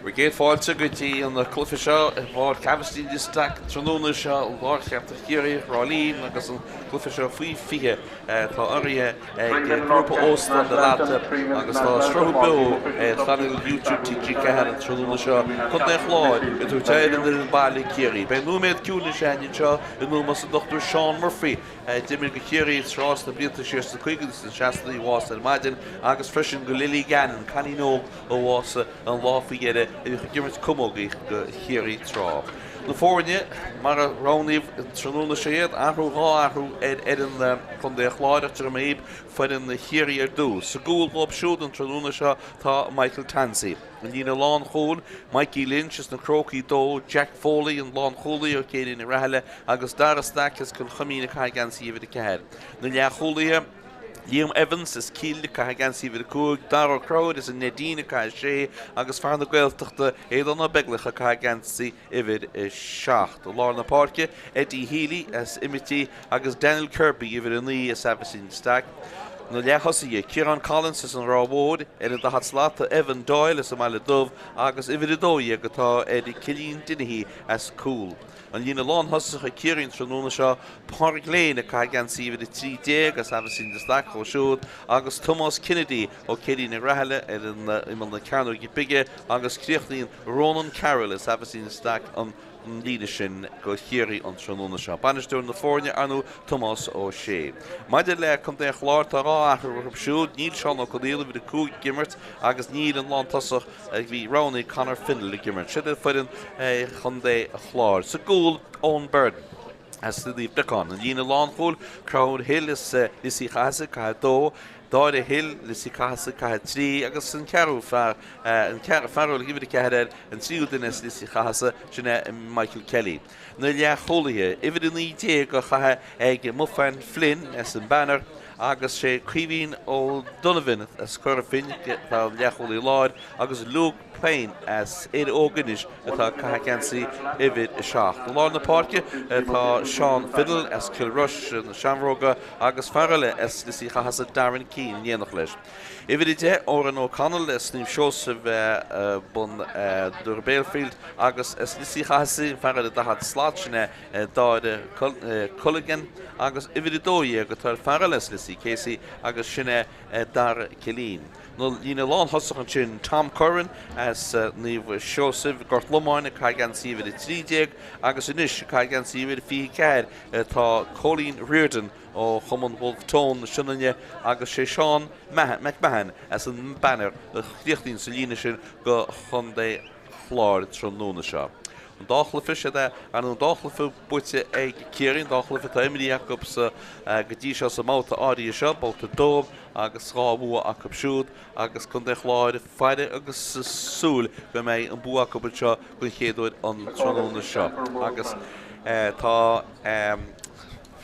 Bhur gcéad fáilte go dtí an cluiche seo i bPáirc Aibhistín de Staic an tráthnóna seo i lár cheantar Chiarraí, Thrá Lí agus an cluiche seo faoi 20 atá urraithe ag Grúpa Óstán Dalata agus tá sruthú beo ar chainéal YouTube TG4 an tráthnóna seo, Contae an Chláir ag tabhairt aghaidh ar an bhfoireann baile Ciarraí. Beidh nóiméad ciúnais againn anseo in ómós an Dr Seán Murphy a d'imir do Chiarraí tráth sna blianta siar sna caogaidí is sna seascaidí a bhásaigh ar maidin agus freisin do Lily Gannon, cailín óg a bhásaigh an lá faoi dheireadh a bhíodh ag imirt camógaíocht do Chiarraí tráth. Na foirne mar a roghnaíodh an tráthnóna seo iad, athrú, 2 athrú ar fhoireann Chontae an Chláir ach tiocfaidh mé chuig foireann Chiarraí ar dtús. Sa gcúl dóibh siúd an tráthnóna seo tá Michael Tansey. An líne lánchúil, Mikey Lynch as na Crócaigh 2, Jack Foley, an lánchúlaí ó Chéilí na Raghallaigh agus Dara Stack as Cill Chuimín ag caitheamh geansaí uimhir 4. Na leathchúlaithe, Liam Evans as Cill ag caitheamh geansaí uimhir 5, Dara Ó Conchúir as an Neidín ag caitheamh 6 agus fear na Gaeltachta, Aodán Ó Beaglaoich ag caitheamh geansaí uimhir 7. I lár na páirce, Eddie Healy as Imití agus Daniel Kirby, uimhir 9 as Aibhistín de Staic. Na leath-thosaithe, Ciarán Collins as an Ráth Mhóir, ar an daichead slat tá Evan Doyle as an mBaile Dubh agus uimhir 12 atá ar Cillian Dennehy as Cúl. An líne lánthosach ag Ciarraí an tráthnóna seo, Pádraig Lane ag caitheamh geansaí uimhir 13 as Aibhistín de Staic dhóibh siúd agus Tomás Kennedy ó Céilí na Raghallaigh ar an imeall na cearnóige bige agus críochnaíonn Ronan Carroll as Aibhistín de Staic an líne sin do Chiarraí an tráthnóna seo. Bainisteoir na foirne, ar ndóigh, Tomás Ó Sé. Maidir le Contae an Chláir, tá 2 athrú orthu siúd. Níl Seán Ó Conaola, uimhir 5, ag imirt agus níl an lántosach a bhí roghnaithe, Conor Fennell, ag imirt. Siod iad foireann Chontae an Chláir. Sa gcúl, Eoin Byrne as Naomh Beacán. An líne lánchúil, Conchúr Hill as Lios Uí Chathasaigh, caitheamh 2, Dáire Hill, Lios Uí Chathasaigh, caitheamh 3 agus an ceathrú fear, an fear a bhfuil uimhir 4 air, an tríú duine as Lios Uí Chathasaigh, sin é Michael Kelly. Na leathchúlaithe, uimhir 19 á chaitheamh ag Mofan Flynn as an Banner agus sé Caoimhín O'Donovan as Cora Finne atá an leathchúlaí láir agus Luke Pyne as Éire Óg Inis atá ag caitheamh geansaí uimhir 7. I lár na páirce tá Seán Fennell as Cill Rois, na Seamróga, agus fear eile as Lios Uí Chathasaigh, Darren Keane, in éineacht leis. Uimhir 10, Odhrán O'Connell as Naomh Seosamh, Bun Doire Bailfield, agus as Lios Uí Chathasaigh, an fear eile 40 slat, sin é Dáire Culligan, agus uimhir 12 atá ar fear eile as Lios Uí Casey agus sin é Dara Killeen. Na líne lánthosach ansin, Tom Curran as Naomh Seosaimh, Gort Lomáin, ag caitheamh geansaí uimhir 13 agus anois ag caitheamh geansaí uimhir 24 tá Cóilín Riordan ó Chumann Wolfe Tone na Sionainne agus sé Seán McMahon as an Banner a chríochnaíonn sa líne sin do Chontae Chláir tráthnóna seo. An dá chluiche, siad é, ar ndóigh an dá chluiche buaite ag Ciarraí, an dá chluiche atá imrithe acu sa go dtí seo sa mbabhta áirithe seo, babhta 2 agus 2 bhua acu siúd agus Contae Chláir ag faire agus súil go mbeidh an bua acu anseo den chéad uair an tráthnóna seo agus tá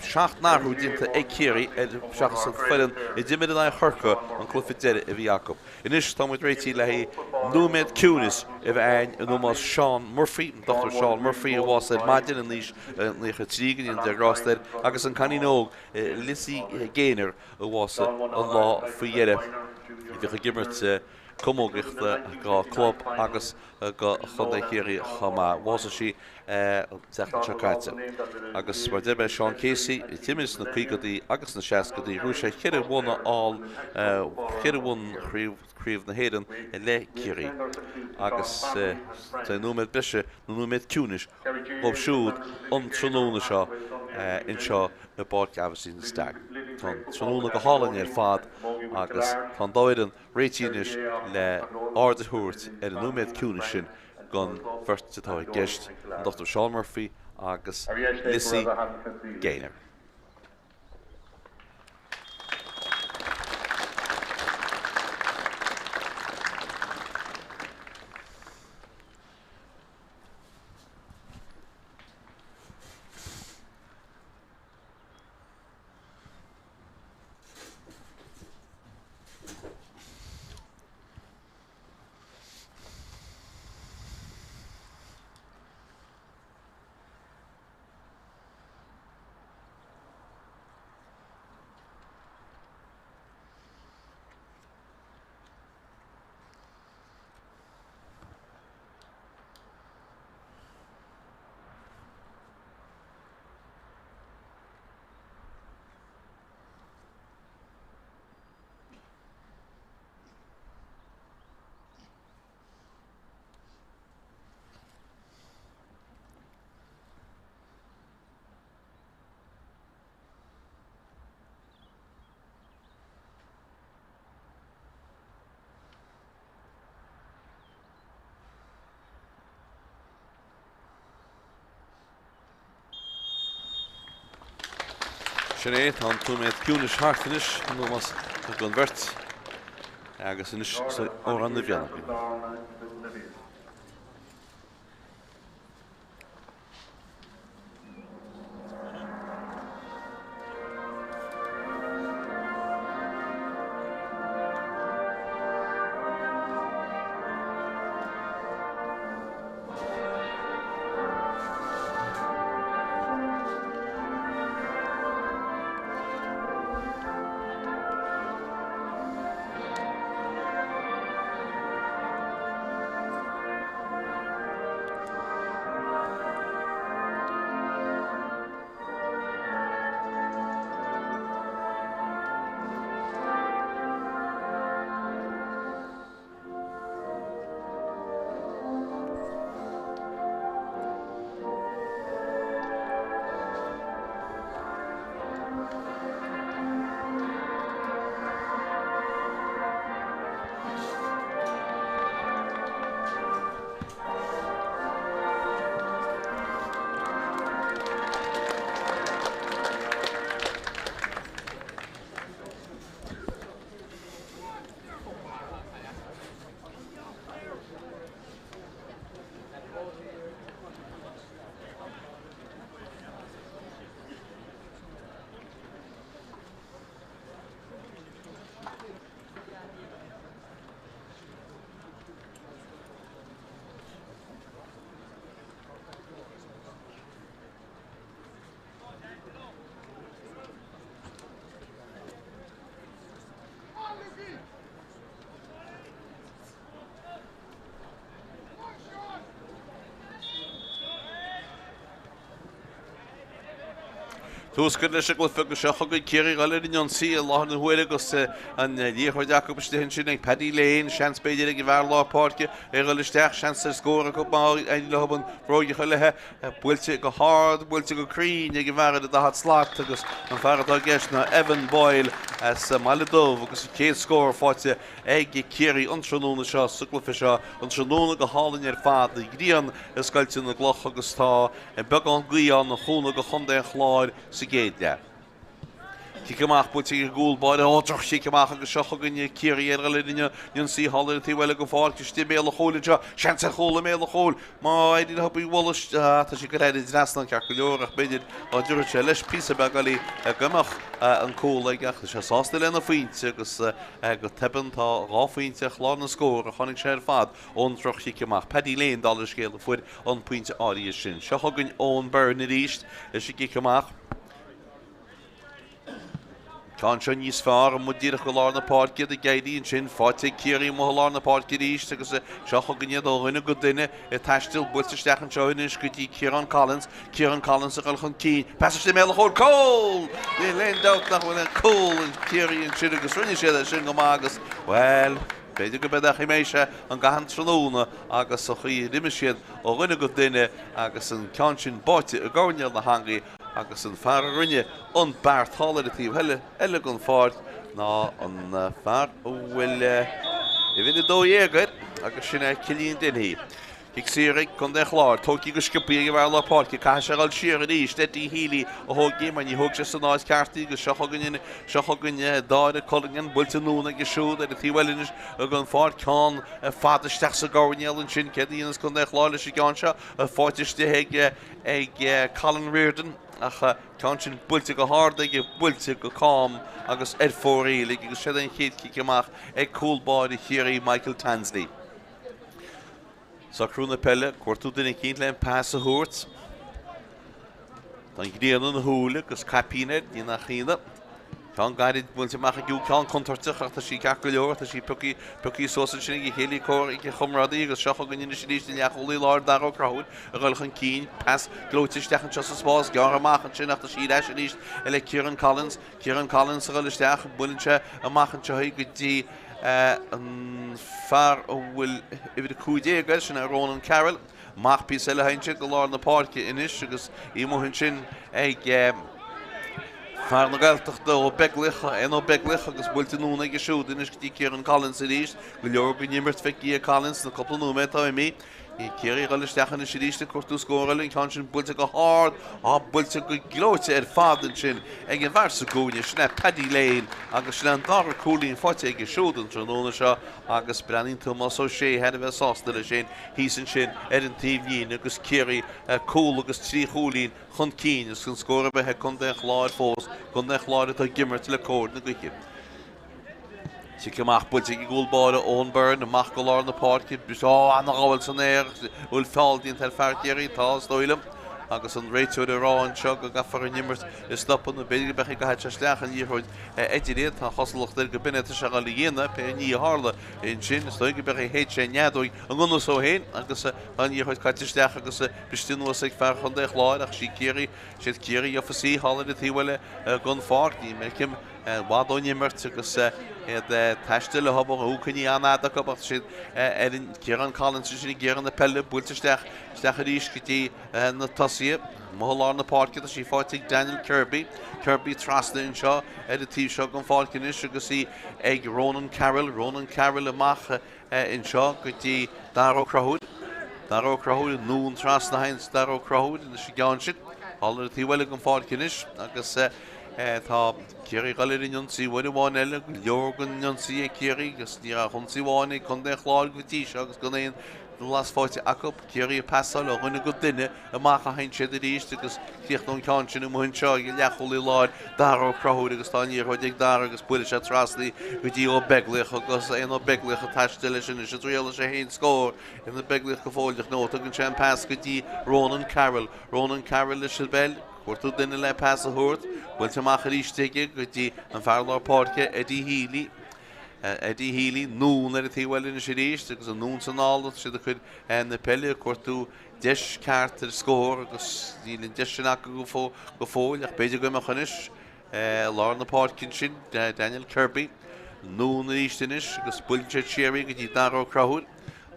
7 n-athrú déanta ag Ciarraí ar seachas an foireann a d'imir in aghaidh Chorcaí an cluiche deiridh a bhí acu. Anois tá muid réitithe le haghaidh nóiméad ciúinis a bheith againn in ómós Seán Murphy, an Dr Seán Murphy a bhásaigh ar maidin in aois 93, go ndéana Dia grásta air, agus an cailín óg Lizzie Gaynor a bhásaigh an lá faoi dheireadh a bhíodh ag imirt camógaíochta do chlub agus do Chontae Chiarraí chomh maith. Bhásaigh sí an tseachtain seo caite. Agus mar a deir mé, Seán Casey, a d'imir sna caogaidí agus sna seascaidí, bhuaigh sé cheithre bhonn all, cheithre bhonn Chraobh na hÉireann le Ciarraí. Agus tá nóiméad breise nó nóiméad ciúnais dóibh siúd an tráthnóna seo anseo i bPáirc Aibhistín de Staic. Tá an tráthnóna go hálainn ar fad agus tá an dá fhoireann réitithe anois le aird a thabhairt ar an nóiméad ciúnais sin don bheirt atá i gceist, an Dr Seán Murphy agus Lizzie Gaynor. Sin é, tá an tóiméad ciúnais thart anois, in ómós don bheirt agus anois Amhrán na bhFiann againn. Tús curtha leis an gcluiche agus seo chugainn Ciarraí ag dul ar an ionsaí i láthair na huaire agus an liathróid acu istigh ansin ag Paddy Lane, seans b'fhéidir ag an bhfear lár páirce é a dhul isteach, seans ar scór acu má éiríonn leo an bhróig a chur léithe. Buailte go hard, buailte go cruinn ag an bhfear ar an daichead slat agus an fear atá i gceist ná Evan Boyle as Baile Dubh agus an chéad scór faighte ag Ciarraí an tráthnóna seo sa gcluiche seo. An tráthnóna go hálainn ar fad, an ghrian ag scoilteadh na gcloch agus tá beagán gaoth ann a chúnamh do chontae an Chláir sa gcéad leath. Cic amach buailte ag an gcúl báire. Ó, droch-chic amach agus seo chugainn Ciarraí ar dhul ar an ionsaí thall ar an taobh eile den pháirc istigh i mbéal an chúil anseo. Seans ar chúl i mbéal an chúil. Má éiríonn leo í a bhualadh, tá sí curtha thar an trasnán ceart go leor ach b'fhéidir dá dtabharfadh sé leis píosa beag eile go mbeadh an cúl aige ach tá sé sásta lena phointe agus go tobann tá dhá phointe ar chlár na scór a tháinig sé ar fad ón droch-chic amach. Paddy Lane, dála an scéil, a fuair an pointe áirithe sin. Seo chugainn Eoin Byrne arís leis an gcic amach. Ceann seo níos fearr, amuigh díreach go lár na páirce iad ag éirí ansin, faighte ag Ciarraí amuigh i lár na páirce arís agus seo chugainn iad ó dhuine go duine ag taisteal, buailte isteach anseo anois go dtí Ciarán Collins, Ciarán Collins ag dul chun cinn, pas istigh i mbéal an chúil, cúl! Níl aon dabht nach bhfuil an cúl ag Ciarraí ansin agus rinne siad é sin go maith agus, bhuel, B'fhéidir go b'é a choiméis sé an gcaitheamh tráthnóna agus an chaoi ar imigh siad ó dhuine go duine agus an ceann sin báite i gcoirnéal na heangaí agus an fear a rinne an beart thall ar an taobh eile eile den pháirc ná an fear a bhfuil uimhir 12 air agus sin é Cillian Dennehy. Cic saor ag Contae an Chláir, tógtha go sciobtha ag an bhfear lár páirce, caithfidh sé a dhul siar arís, Eddie Healy a thóg í mar ní thóg sé san áit ceart í agus seo chugainn seo chugainn Dáire Cullinane, buailte anonn aige siúd ar an taobh eile anois den pháirc, ceann fada isteach sa gcoirnéal ansin, céard a dhéanfas Contae an Chláir leis an gceann seo, faighte istigh ag ag Colin Riordan ach ceann sin buailte go hard aige, buailte go cam agus ar fóraoil aige agus sin é an chéad chic amach ag cúl báire Chiarraí Michael Tansley. Socrú na peile, cuartú duine eicínt le an pas a thabhairt. Tá an ghrian ina shúile agus caipín air, ní nach ionadh. Ceann gairid buailte amach aige, ceann contúirteach ach tá sí ceart go leor, tá sí pioctha, pioctha suas ansin ag a chéile comhraic ag a chomrádaí agus seo chugainn anois arís an leathchúlaí láir Dara Ó Conchúir ag dul chun cinn, pas gleoite isteach anseo sa spás, gearrtha amach ansin ach tá sí ar ais arís le Kieran Collins. Kieran Collins ag dul isteach, buaileann sé amach anseo í go dtí an fear a bhfuil uimhir 15 air, sin é Ronan Carroll. Amach píosa eile ansin go lár na páirce anois agus í amuigh ansin ag fear na Gaeltachta Ó Beaglaoich, Éanna Ó Beaglaoich agus buailte anonn aige siúd anois go dtí Kieran Collins arís. Go leor den imirt feicthe ag Collins sna cúpla nóiméad atá imithe. Ciarraí ag dul isteach anois arís ag cuartú scór eile, an ceann sin buailte go hard, á buailte go gleoite ar fad ansin ag an bhfear sa gcúinne, sin é Paddy Lane agus sin é an dara cúilín faighte aige siúd an tráthnóna seo agus breathnaíonn Tomás Ó Sé thar a bheith sásta leis féin thíos ansin ar an taobhlíne agus Ciarraí cúl agus trí chúilín chun cinn agus gan scór ar bith ag Contae an Chláir fós, Contae an Chláir atá ag imirt le cóir na gaoithe. Cic amach buailte ag an gcúl báire Eoin Byrne amach go lár na páirce. Ó, ana-ghabháil san aer. Bhfuil feall déanta ar fear Chiarraí? Tá, is dóigh liom. Agus an réiteoir ag rá anseo go gcaithfear an imirt a stopadh nó b'fhéidir go mbeadh go gcaithfidh sé isteach an liathróid idir iad. Tá an chosúlacht air go b'in é atá sé ag dul a dhéanamh pé ní a tharla ansin. Is dóigh go mbeadh shéid sé an fheadóig i ngan fhios dó féin agus tá an liathróid caite isteach agus briste anuas ag fear Chontae an Chláir ach sí Ciarraí, siad Ciarraí a gheofas í thall ar an taobh eile den pháirc. Ní mbeidh i bhfad ón imirt agus iad ag taisteal leo coinnithe an-fhada acu ach siad ar an Ciarán Collins ansin ag iarraidh na peile buailte isteach isteach arís go dtí na tosaithe. Amuigh i lár na páirce tá sí faighte ag Daniel Kirby. Kirby trasna anseo ar an taobh seo den pháirc anois agus í ag Ronan Carroll. Ronan Carroll amach anseo go dtí Dara Ó Conchúir. Dara Ó Conchúir anonn trasna théann Dara Ó Conchúir anois an gceann sin. Thall ar an taobh eile den pháirc anois agus tá Ciarraí ag dul ar an ionsaí uair amháin eile, go leor den ionsaí ag Ciarraí agus ní raibh ach ionsaí amháin ag Contae an Chláir go dtí seo agus gan aon bhlas faighte acu. Ciarraí ag pasáil ó dhuine go duine, amach a théann siad arís agus críochnóidh an ceann sin amuigh anseo ag an leathchúlaí láir, Dara Ó Conchúir agus tá an liathróid ag Dara agus buailfidh sé trasna í go dtí Ó Beaglaoich agus Éanna Ó Beaglaoich ag taisteal leis anois ag triail leis a haon scór. Éanna Ó Beaglaoich go fóilleach nó tugann sé an pas go dtí Ronan Carroll. Ronan Carroll leis an bpeil. Cuartú duine le pas a thabhairt. Buailte amach arís aige go dtí an fear lár páirce, Eddie Healy. Eddie Healy, anonn ar an taobh eile anois arís agus anonn is anall atá siad ag cur na peile ag cuartú deis ceart ar scór agus níl an deis sin acu go fóill ach b'fhéidir go mbeadh anois. Lár na páirce ansin, Daniel Kirby. Anonn arís anois agus buaileann siad siar í go dtí Dara Ó Conchúir.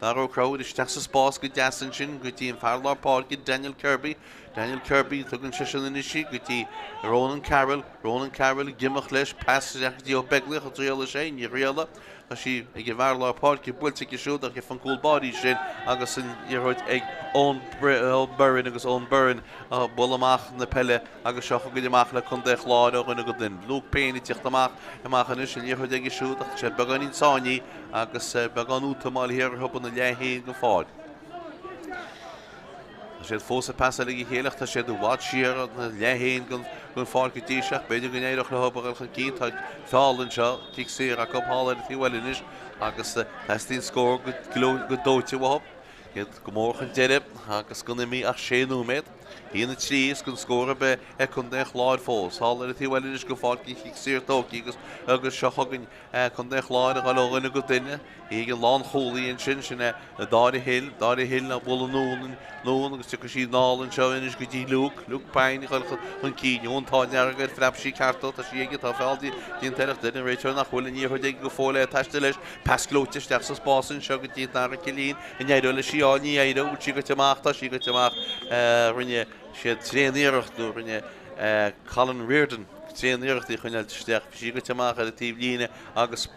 Dara Ó Conchúir isteach sa spás go deas ansin go dtí an fear lár páirce, Daniel Kirby. Daniel Kirby, tugann seisean anois í go dtí Ronan Carroll. Ronan Carroll ag imeacht leis, pas isteach go dtí Ó Beaglaoich ag triail leis é, ní thriailfidh. Tá sí ag an bhfear lár páirce buailte aige siúd ach gheobhaidh an cúl báire í sin agus an liathróid ag Eoin Byrne agus Eoin Byrne ag bualadh amach na peile agus seo chugainn amach le Contae an Chláir ó dhuine go duine. Luke Payne ag tíocht amach amach anois an liathróid aige siúd ach tá sé beagáinín sáinnithe agus beagán útamáil thiar orthu ina leath féin den pháirc. Tá siad fós ag pasáil ag a chéile ach tá siad i bhfad siar óna leath féin den pháirc go dtí seo. B'fhéidir go n-éireodh leo a dhul chun cinn. Tá feall anseo, cic saor acu thall ar an taobh eile anois agus teastaíonn scór go dóite uathu. Iad go mór chun deiridh agus gan imithe ach sé nóiméad. 1-3 is gan scór ar bith ag Contae an Chláir fós. Thall ar an taobh eile anois den pháirc an chic saor tógtha agus agus seo chugainn Contae an Chláir ag dul ó dhuine go duine. Í ag an lánchúlaí ansin, sin é Dáire Hill, Dáire Hill á bualadh anonn, anonn agus tiocfaidh sí anall anseo anois go dtí Luke, Luke Payne ag dul chun cinn. Ó an t-ádh dearg air, phreab sí ceart dó, tá sí aige, tá feall déanta air ach deir an réiteoir nach bhfuil an liathróid aige go fóill é ag taisteal leis. Pas gleoite isteach sa spás anseo go dtí Dara Killeen. An éireoidh leis í a fháil? Ní éireoidh. Bhfuil sí goite amach? Tá sí goite amach. Rinne siad tréan-iarracht nó rinne Colin Riordan tréan-iarracht í a choinneáilt isteach. Bhí sí goite amach ar an taobh líne agus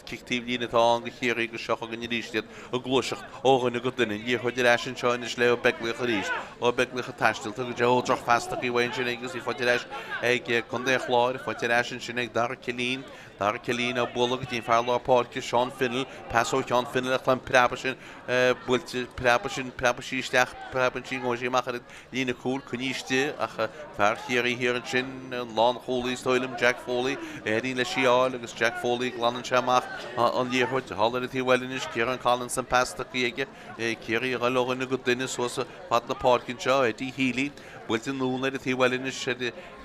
cic taobh líne atá ann do Chiarraí agus seo chugainn arís iad ag gluaiseacht ó dhuine go duine. An liathróid ar ais anseo anois le Ó Beaglaoich arís. Ó Beaglaoich ag taisteal. Tugann sé ó drochphas tugtha uaidh ansin agus í faighte ar ais ag Contae an Chláir. Faighte ar ais ansin ag Dara Killeen. Dara Killeen á bualadh go dtí an fear lár páirce, Seán Fennell. Pas ó Sheán Fennell ach tá an preabadh sin buailte, preabadh sin, preabadh sí isteach, preabann sí, gabhann sí amach ar an líne cúil, coinnithe istigh ach fear Chiarraí thiar ansin, an lánchúlaí is dóigh liom, Jack Foley, éiríonn leis í a fháil agus Jack Foley, glanann sé amach an liathróid. Thall ar an taobh eile anois, Ciarán Collins an pas tugtha aige, Ciarraí ag dul ó dhuine go duine suas fad na páirce anseo, Eddie Healy, buailte anonn ar an taobh eile anois,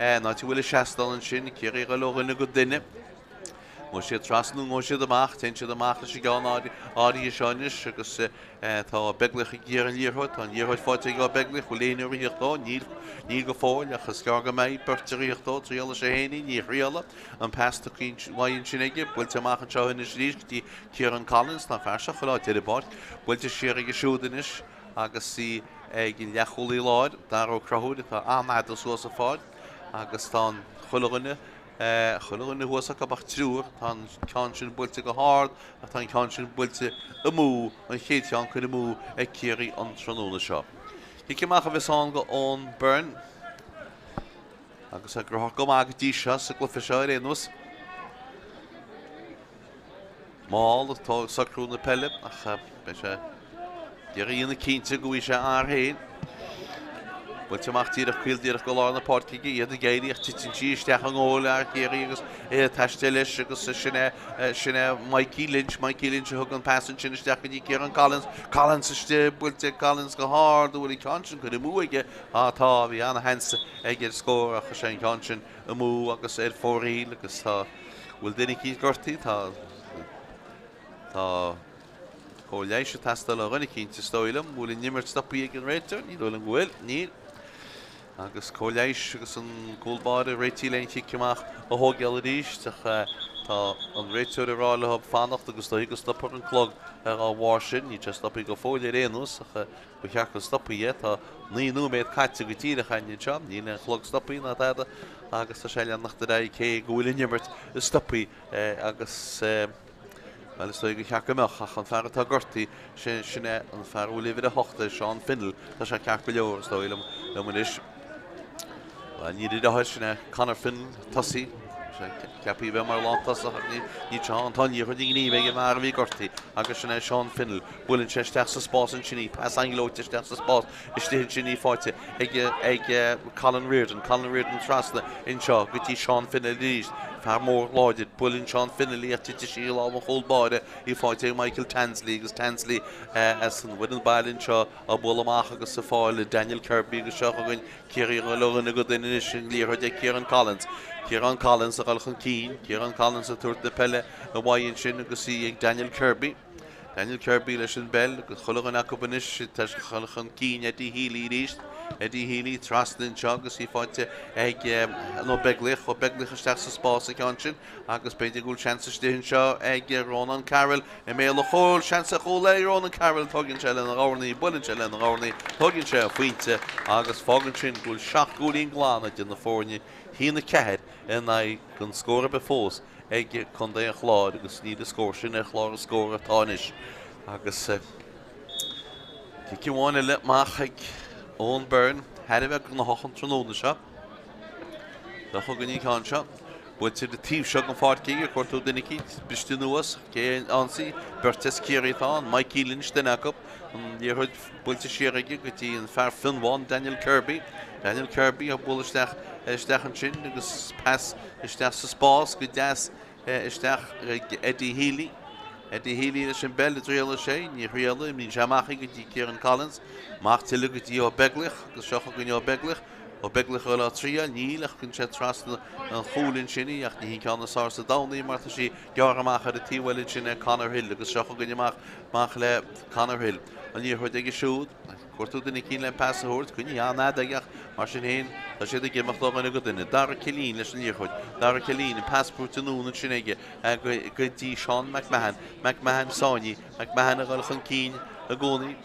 an áit a bhfuil an seastán ansin, Ciarraí ag dul ó dhuine go duine. Gabhfaidh siad trasna nó gabhfaidh siad amach, téann siad amach leis an gceann áirithe seo anois agus tá Ó Beaglaoich ag iarraidh an liathróid, tá an liathróid faighte ag Ó Beaglaoich, bhfuil éinne ag ritheacht dó? Níl, níl go fóill ach is gearr go mbeidh beirt ag ritheacht dó, triailfidh sé féin í, ní thriailfidh, an pas tugtha uaidh ansin aige, buailte amach anseo anois arís go dtí Ciarán Collins, tá an fear seo chuile áit ar an bpáirc, buailte siar aige siúd anois agus í ag an leathchúlaí láir, Dara Ó Conchúir atá an-fhada suas an pháirc agus tá an chuile dhuine. Chuile dhuine thuas acu ach triúr. Tá an ceann sin buailte go hard ach tá an ceann sin buailte amú, an chéad cheann curtha amú ag Ciarraí an tráthnóna seo. Cic amach a bheas ann go Eoin Byrne agus é gnóthach go maith go dtí seo sa gcluiche seo ar aon nós. Mall atá ag socrú na peile ach beidh sé ag iarraidh a dhéanamh cinnte go bhfaighidh sé air féin. Buailte amach díreach caol díreach go lár na páirce aige, iad ag éirí ach titeann sí isteach i ngól fhear Chiarraí agus é ag taisteal leis agus sin é sin é Mikey Lynch, Mikey Lynch a thug an pas ansin isteach go dtí Ciarán Collins, Collins istigh, buailte ag Collins go hard, an bhfuil an ceann sin curtha amú aige? Á tá, bhí ana-sheans aige ar scór ach is é an ceann sin amú agus ar fóraoil agus tá bhfuil duine eicínt gortaithe? Tá tá cóir leighis ag teastáil ó dhuine eicínt is dóigh liom. Bhfuil an imirt stoptha ag an réiteoir? Ní dóigh liom go bhfuil. Níl. Agus cóir leighis agus an cúl báire réitithe le an chic amach a thógáil arís ach tá an réiteoir ag rá leo fanacht agus dóigh go stopfar an clog dá bharr sin. Níl sé stoptha go fóill ar aon nós ach Ba cheart go stopfaí é. Tá 9 nóiméad caite go díreach againn anseo. Níl aon chlog stoptha ná tada agus tá sé ag leanacht ar aghaidh cé go bhfuil an imirt stoptha agus, bhuel, is dóigh gur cheart go mbeadh ach an fear atá gortaithe, sin, sin é an fear a bhfuil uimhir 8 air, Seán Fennell, tá sé ceart go leor is dóigh liom, liom anois. Bhuel, ní raibh a sin é Conor Fennell, tosaí. Ceaptha a bheith mar lántosach ach níl sé ann. Tá an liathróid i ngníomh ag an bhfear a bhí gortaithe agus sin é Seán Fennell. Buaileann sé isteach sa spás ansin í, pas an-ghleoite isteach sa spás istigh ansin í faighte ag ag Colin Riordan. Colin Riordan trasna anseo go dtí Seán Fennell arís. Fear mór láidir. Buaileann Seán Fennell í ach titeann sí i lámh an chúl báire í faighte ag Michael Tansley agus Tansley as an bhfoireann baile anseo á bualadh amach agus ag fáil Daniel Kirby agus seo chugainn Ciarraí ag dul ó dhuine go duine anois an liathróid ag Ciarán Collins. Ciarán Collins ag dul chun cinn. Ciarán Collins ag tabhairt na peile uaidh ansin agus í ag Daniel Kirby. Daniel Kirby leis an bpeil agus chuile dhuine acu anois ag dul chun cinn Eddie Healy arís. Eddie Healy trasna anseo agus í faighte ag an Ó Beaglaoich. Ó Beaglaoich isteach sa spás an ceann sin agus b'fhéidir go bhfuil seans istigh anseo ag Rónán Carroll i mbéal an chúil. Seans ar chúl ag Rónán Carroll. Tóigeann sé lena dhorn í, buaileann sé lena dhorn í, tóigeann sé a phointe agus fágann sin go bhfuil 7 gcúilín glan idir na foirne, 1-4 in aghaidh gan scór ar bith fós ag Contae an Chláir agus níl an scór sin ar chlár an scóir atá anois agus cic amháin eile amach ag Eoin Byrne thar a bheith gnóthach an tráthnóna seo. Seo chugainn an ceann seo. Buailte ar an taobh seo den pháirc aige, ag cuartú duine eicínt, briste anuas, cé a ionsaí, beirt as Ciarraí atá ann, Mikey Lynch duine acu, an liathróid buailte siar aige go dtí an fear fionbhán Daniel Kirby. Daniel Kirby á bualadh isteach isteach ansin agus pas isteach sa spás go deas isteach ag Eddie Healy. Eddie Healy leis an bpeil a dtriailfidh sé, ní thriailfidh, imríonn sé amach í go dtí Kieran Collins, amach tuilleadh go dtí Ó Beaglaoich agus seo chugainn Ó Beaglaoich. Ó Beaglaoich ag dul á triail, níl ach cuireann sé trasna an chúil ansin í ach ní hí an ceann is fearr sa domhan í mar tá sí gearrtha amach ar an taobh eile ansin ag Conor Hill agus seo chugainn amach amach le Conor Hill. An liathróid aige siúd, cuartú duine eicínt le an pas a thabhairt, coinnithe an-fhada aige ach mar sin féin tá siad ag imeacht ó dhuine go duine. Dara Killeen leis an liathróid. Dara Killeen, an pas brúite anonn ansin aige go dtí Seán McMahon. McMahon sáinnithe. McMahon ag dul chun cinn i gcónaí.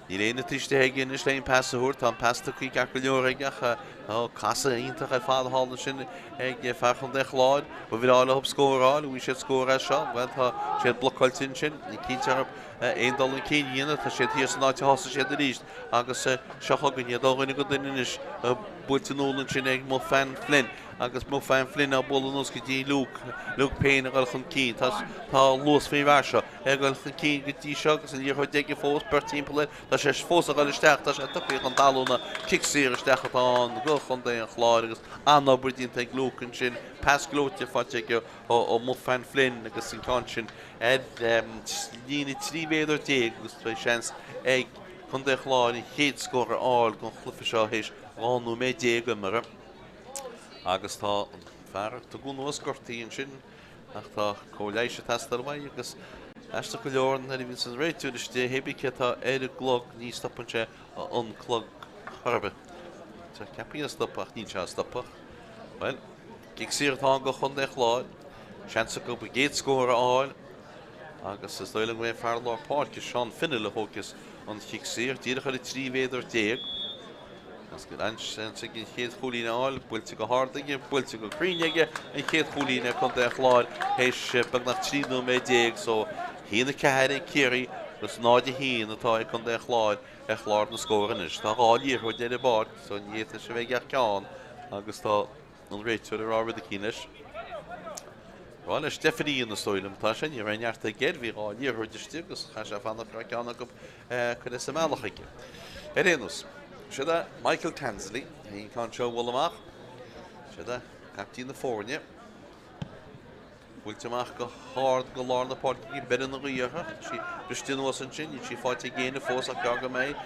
Níl éinne taobh istigh aige anois le an pas a thabhairt. Tá an pas tugtha ceart go leor aige ach tá casadh iontach ar fad thall ansin ag fear Chontae an Chláir. Ba bhreá leo scór a fháil. An bhfaighidh siad scór as seo? Bhuel, tá siad blocáilte ansin. Ní cinnte orthu aon dul chun cinn a dhéanamh. Tá siad thiar san áit a thosaigh siad arís agus seo chugainn iad ó dhuine go duine anois. Buailte anonn ansin ag Mofan Flynn agus Mofan Flynn á bualadh anuas go dtí Luke. Luke Payne ag dul chun cinn. Tá luas faoin bhfear seo. É ag dul chun cinn go dtí seo agus an liathróid aige fós, beirt timpeall air. Tá sé fós ag dul isteach, tá sé tugtha chun talúna, cic saor isteach atá ann do chontae an Chláir agus an-obair déanta ag Luke ansin, pas gleoite faighte aige ó Mofan Flynn agus an ceann sin ar líne 13 mhéadar agus beidh seans ag contae an Chláir an chéad scór a fháil don chluiche seo théis 12 nóiméad imeartha agus tá an fear a tugadh anuas gortaithe ansin. Ach tá cóir leighis ag teastáil uaidh agus aisteach go leor nuair a bhíonns an réiteoir istigh, hé bí cé atá ar an gclog, ní stopann sé an clog chor ar bith. Tá ceaptha é a stopadh ach níl sé á stopadh. Bhuel, cic saor atá ann do Chontae an Chláir. Seans acu a gcéad scór a fháil agus is dóigh liom go mbeidh fear lár páirce, Seán Fennell, a thógfas an chic saor díreach ar an 13 mhéadar. Seans go seans aige an chéad chúilín a fháil, buailte go hard aige, buailte go cruinn aige, an chéad chúilín ag Contae an Chláir théis beagnach 13 nóiméad so 1-4 ag Ciarraí agus 0-1 atá ag Contae an Chláir ar chlár na scór anois. Tá dhá liathróid ar an bpáirc so ní fhéadfadh sé bheith ag ach ceann agus tá an réiteoir ag rá rud eicínt leis. Rá le Stephanie is dóigh liom atá sé, ní raibh neart aige air, bhí dhá liathróid istigh agus chaith sé fanacht go raibh ceann acu curtha sa mbealach aige. Ar aon nós, siod é Michael Tansley, an ceann seo a bhualadh amach. Siod é caiptín na foirne. Buailte amach go hard go lár na páirce aige, beireann an ghaoth uirthi. Tá sí briste anuas ansin, níl sí faighte ag éinne fós ach gearr go mbeidh.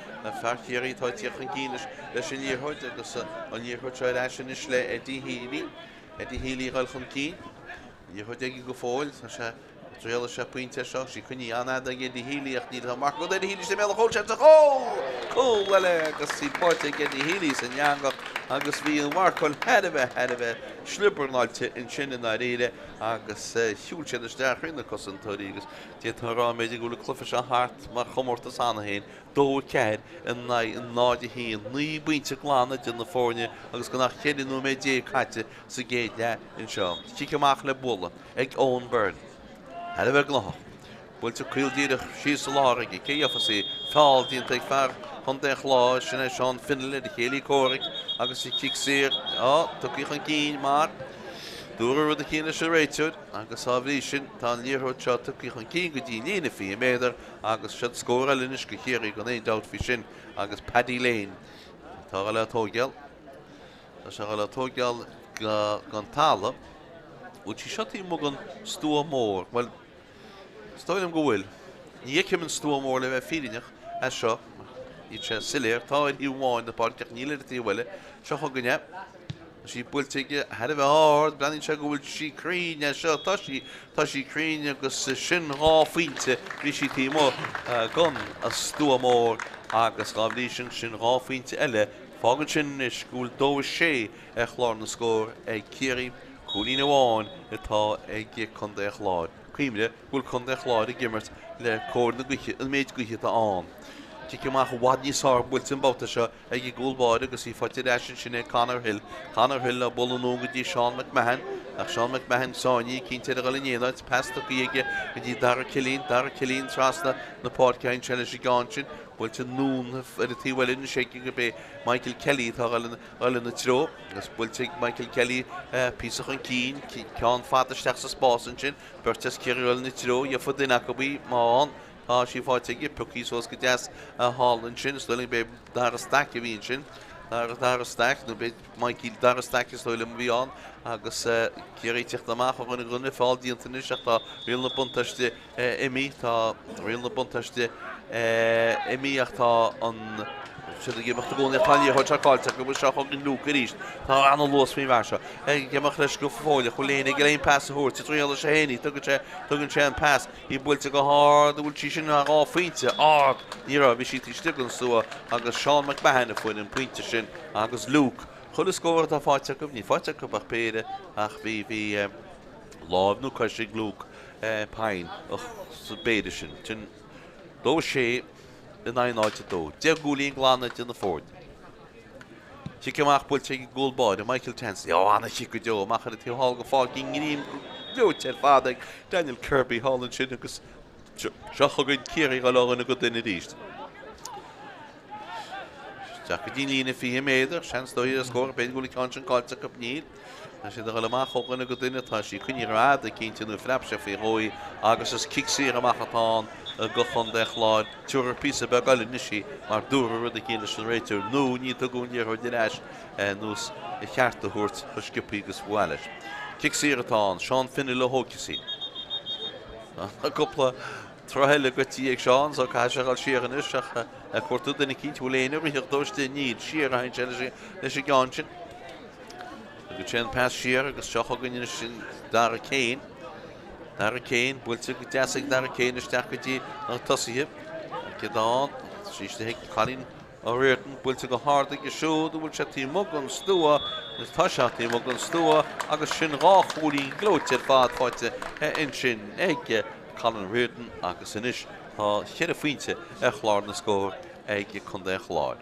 Fear Chiarraí atá ag tíocht chun cinn leis an liathróid agus an liathróid seo ar ais anois le Eddie Healy. Eddie Healy ag dul chun cinn. Liathróid aige go fóill. Tá sé Triailfidh sé pointe seo. Sí coinnithe an-fhada ag Eddie Healy ach níl an marc Eddie Healy sa mbéal a chúl sé sa chúl! Cúl eile agus í faighte ag Eddie Healy san eangach agus bhí an mharcáil thar a bheith thar a bheith sliobarnáilte ansin i ndáiríre agus shiúil siad isteach thrí na cosantóirí agus d'fhéadfá a rá b'fhéidir go bhfuil an cluiche seo thart mar chomórtas cheana féin, 2 4 in aghaidh 0 1, 9 bpointe glan idir na foirne agus gan ach 14 nóiméad caite sa gcéad leath anseo. Cic amach le bualadh ag Eoin Byrne. Thar a bheith gnóthach. Buailte caol díreach síos sa lár aige. Cé gheofas í? Feall déanta ag fear Chontae an Chláir, sin é Seán Fennell ar a chéilí comhraic agus an cic saor á tugtha chun cinn mar dúradh rud eicínt leis an réiteoir agus dá bhrí sin tá an liathróid seo tugtha chun cinn go dtí an líne 20 méadar agus siod scór eile anois go Chiarraí gan aon dabht faoi sin agus Paddy Lane atá le tóigeáil. Tá sé le tóigeáil gon talamh. Bhfuil sí seo taobh amuigh gon stua mór? Bhuel, is dóigh liom go bhfuil. Ní fheicim an stua mór le bheith fírinneach as seo. Níl sé soiléir. Tá ar thaobh amháin na páirce ach níl ar an taobh eile. Seo chugainn é. Tá sí buailte aige thar a bheith ard. Breathnaíonn sé go bhfuil sí cruinn as seo. Tá sí, tá sí cruinn agus sin dhá phointe. Bhí sí taobh amuigh gon stua mór agus dá bhrí sin, sin dhá phointe eile. Fágann sin anois go bhfuil 2 6 ar chlár na scór ag Ciarraí, cúilín amháin atá ag Contae an Chláir. Cuimhnigh go bhfuil Contae an Chláir ag imirt le cóir na gaoithe, an méid gaoithe atá ann. Cic amach i bhfad níos fearr buailte an babhta seo ag an gcúl báire agus í faighte ar ais ansin ag Conor Hill. Conor Hill á bualadh anonn go dtí Seán McMahon ach Seán McMahon sáinnithe cinnte ar a dhul in aon áit. Pas tugtha aige go dtí Dara Killeen. Dara Killeen trasna na páirce ansin leis an gceann sin. Buailte anonn ar an taobh eile anois aige gurb é Michael Kelly atá ag dul ina treo agus buailte ag Michael Kelly píosa chun cinn, ceann fada isteach sa spás ansin, beirt as Ciarraí ag dul ina treo, gheofa duine acu í, má fhaigheann, tá sí faighte aige, pioctha suas go deas thall ansin, is dóigh liom gurb é Dara Stack a bhí ansin, Dara, Dara Stack, nó b'é Michael Dara Stack is dóigh liom a bhí ann agus Ciarraí ag tíocht amach ó dhuine go duine, feall déanta anois ach tá riail na buntáiste imithe. Tá riail na buntáiste imithe ach tá an siad ag imeacht i gcónaí ach tá an liathróid seo caillte acu agus seo chugainn Luke arís. Tá an-luas faoin bhfear seo. Ag imeacht leis go fóilleach. Bhfuil éinne ag aon pas a thabhairt? Triailfidh sé féin í. Tugann sé, tugann sé an pas. Í buailte go hard. An bhfuil sí sin thar dhá phointe? Ard! Ní raibh. Bhí sí taobh istigh den stua agus Seán McMahon a fuair an pointe sin agus Luke. Chuile scór atá faighte acu, níl faighte acu ach péire ach bhí, bhí láimh nó cois ag Luke. Pyne sa bpéire sin. Sin 2 6 in aghaidh 0 2. 10 gcúilín glan idir na foirne. Cic amach buailte ag an gcúl báire, Michael Tansley. Ó, ana-chic go deo amach ar an taobh thall go Pháirc i ngreim gleoite ar fad ag Daniel Kirby thall ansin agus seo chugainn Ciarraí ag dul ó dhuine go duine arís. Isteach go dtí an líne 20 méadar, seans dóibh ar scór, b'fhéidir go bhfuil an ceann sin caillte acu, níl. Tá siad ag dul amach ó dhuine go duine, tá sí coinnithe rófhada cinnte nó phreab sé faoi dhó í agus is cic saor amach atá ann do Chontae an Chláir. Tabharfar píosa beag eile anois í mar dúradh rud eicínt leis an réiteoir nó ní tugadh an liathróid ar ais nós a cheart a thabhairt chomh sciobthaí agus ba mhaith leis. Cic saor atá ann, Seán Fennell a thógfas í. Tá cúpla Tráth eile goití ag Seán so caithfidh sé a dhul siar anois ach ag cuartú duine eicínt bhfuil éinne ag ritheacht dó istigh níl. Siar a théann sé leis an gceann sin. Tugann sé an pas siar agus seo chugainn anois sin Dara Kane. Dara Kane, buailte go deas ag Dara Kane isteach go dtí na tosaithe. Céadán, síos ag Colin O'Riordan, buailte go hard aige siúd, an bhfuil sé taobh amuigh den stua, agus tá sé taobh amuigh den stua agus sin dhá chúilín gleoite ar fad faighte ansin ag Colin Riordan agus anois tá cheithre phointe ar chlár na scór ag Contae an Chláir.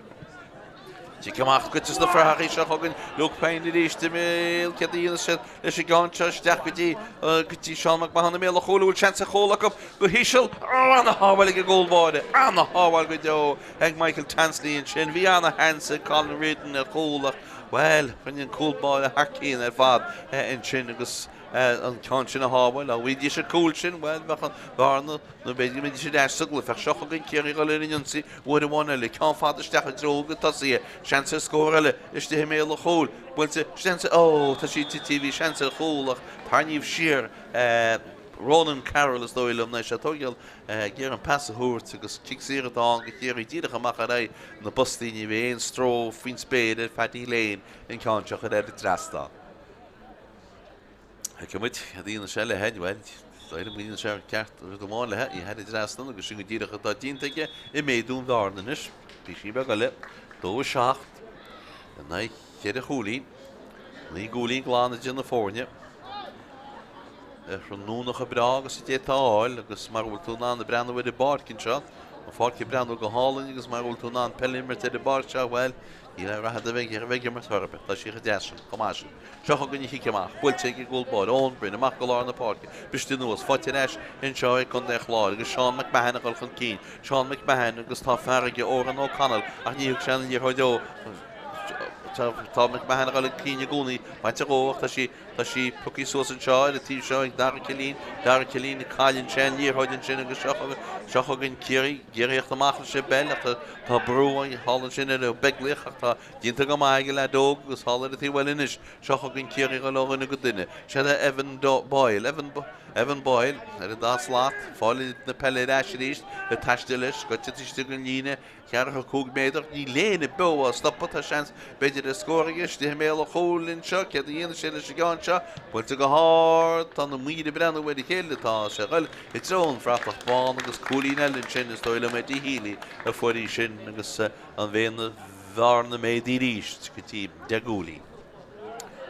Cic amach goite sna fraitheachaí seo chugainn Luke Pyne arís i mbéal céard a dhéanfas siad leis an gceann seo isteach go dtí go dtí Seán McMahon i mbéal an chúil a bhfuil seans ar chúl acu go híseal. Ana-shábháil ag an gcúl báire. Ana-shábháil go deo ag Michael Tansley ansin. Bhí ana-sheans ag Colin Reardon ar chúl ach, bhuel, rinne an cúl báire thar cionn ar fad ansin agus an ceann sin a shábháil. Dá bhfaighidís an cúl sin, bhuel, bheadh an bhearna, nó b'fhéidir go mbeidís ar ais sa gcluiche. Ach seo chugainn Ciarraí ag dul ar an ionsaí uair amháin eile. Ceann fada isteach i dtreo na dtosaithe. Seans ar scór eile istigh i mbéal an chúil. Buailte, seans, ó, tá sí tite, bhí seans ar chúl ach tarraingíodh siar Ronan Carroll is dóigh liom, nó sé tógáil ag iarraidh an pas a thabhairt agus cic saor atá ann do Chiarraí díreach amach ar aghaidh na bpostaí. Ní bheidh aon stró faoin spéir ar Phaddy Lane an ceann seo a chur ar an dtrasnán. Feicfidh muid cad a dhéanfaidh sé léi, bhuel, dóigh liom go ndéanfaidh sé ceart rud amháin léi, í a chur thar an dtrasnán agus sin go díreach atá déanta aige ag méadú an bhearna anois. Píosaí beag eile, 2 7 in aghaidh cheithre chúilín, 9 gcúilín glan idir na foirne. Tráthnóna chomh breá agus a d'fhéadfá a fháil agus mar a bhfuil tú in ann breathnú ar an bpáirc anseo, an pháirc ag breathnú go hálainn agus mar a bhfuil tú in ann peil a imirt ar an bpáirc seo, bhuel, níl aon rath a bheidh ar a bheith ag imirt chor ar bith. Tá sí chomh deas sin, chomh maith sin. Seo chugainn an chic amach, buailte ag an gcúl báire, Eoin Bryn, amach go lár na páirce, briste anuas, faighte ar ais anseo ag Contae an Chláir agus Seán McMahon ag dul chun cinn. Seán McMahon agus tá fear aige, Odhrán O'Connell, ach ní thug sé an liathróid dó. Tá McMahon ag dul chun cinn i gcónaí, bainte dhó ach tá sí, tá sí pioctha suas anseo ar an taobh seo ag Dara Killeen. Dara Killeen, cailleann sé an liathróid ansin agus seo chugainn, seo chugainn Ciarraí, ag iarraidh theacht amach leis an bpeil ach tá, tá brú thall ansin ar Ó Beaglaoich ach tá Déanta go maith ag an leaid óg agus thall ar an taobh eile anois. Seo chugainn Ciarraí ag dul ó dhuine go duine. Sin é Evan Boyle. Evan Evan Boyle ar an dá slat. Fáil na peile ar ais arís. Ag taisteal leis. Goite taobh istigh den líne. Ceathracha 5 méadar. Níl éinne beo á stopadh. Tá seans b'fhéidir ar scór aige. Istigh i mbéal an chúil anseo. Céard a dhéanfaidh sé leis an gceann seo? Buailte go hard. Tá na maoir ag breathnú ar a chéile. Tá sé ag dul i dtreo an bhratach bán agus cúilín eile ansin. Is dóigh liom Eddie Healy a fuair í sin agus an bhearna bhearna méadaithe arís go dtí 10 gcúilín.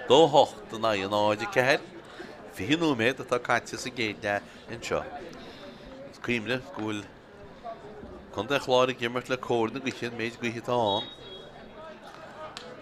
2 8 in aghaidh 0 4. 20 nóiméad atá caite sa gcéad leath anseo. Is cuimhnigh go bhfuil Contae an Chláir ag imirt le cóir na gaoithe, an méid gaoithe atá ann.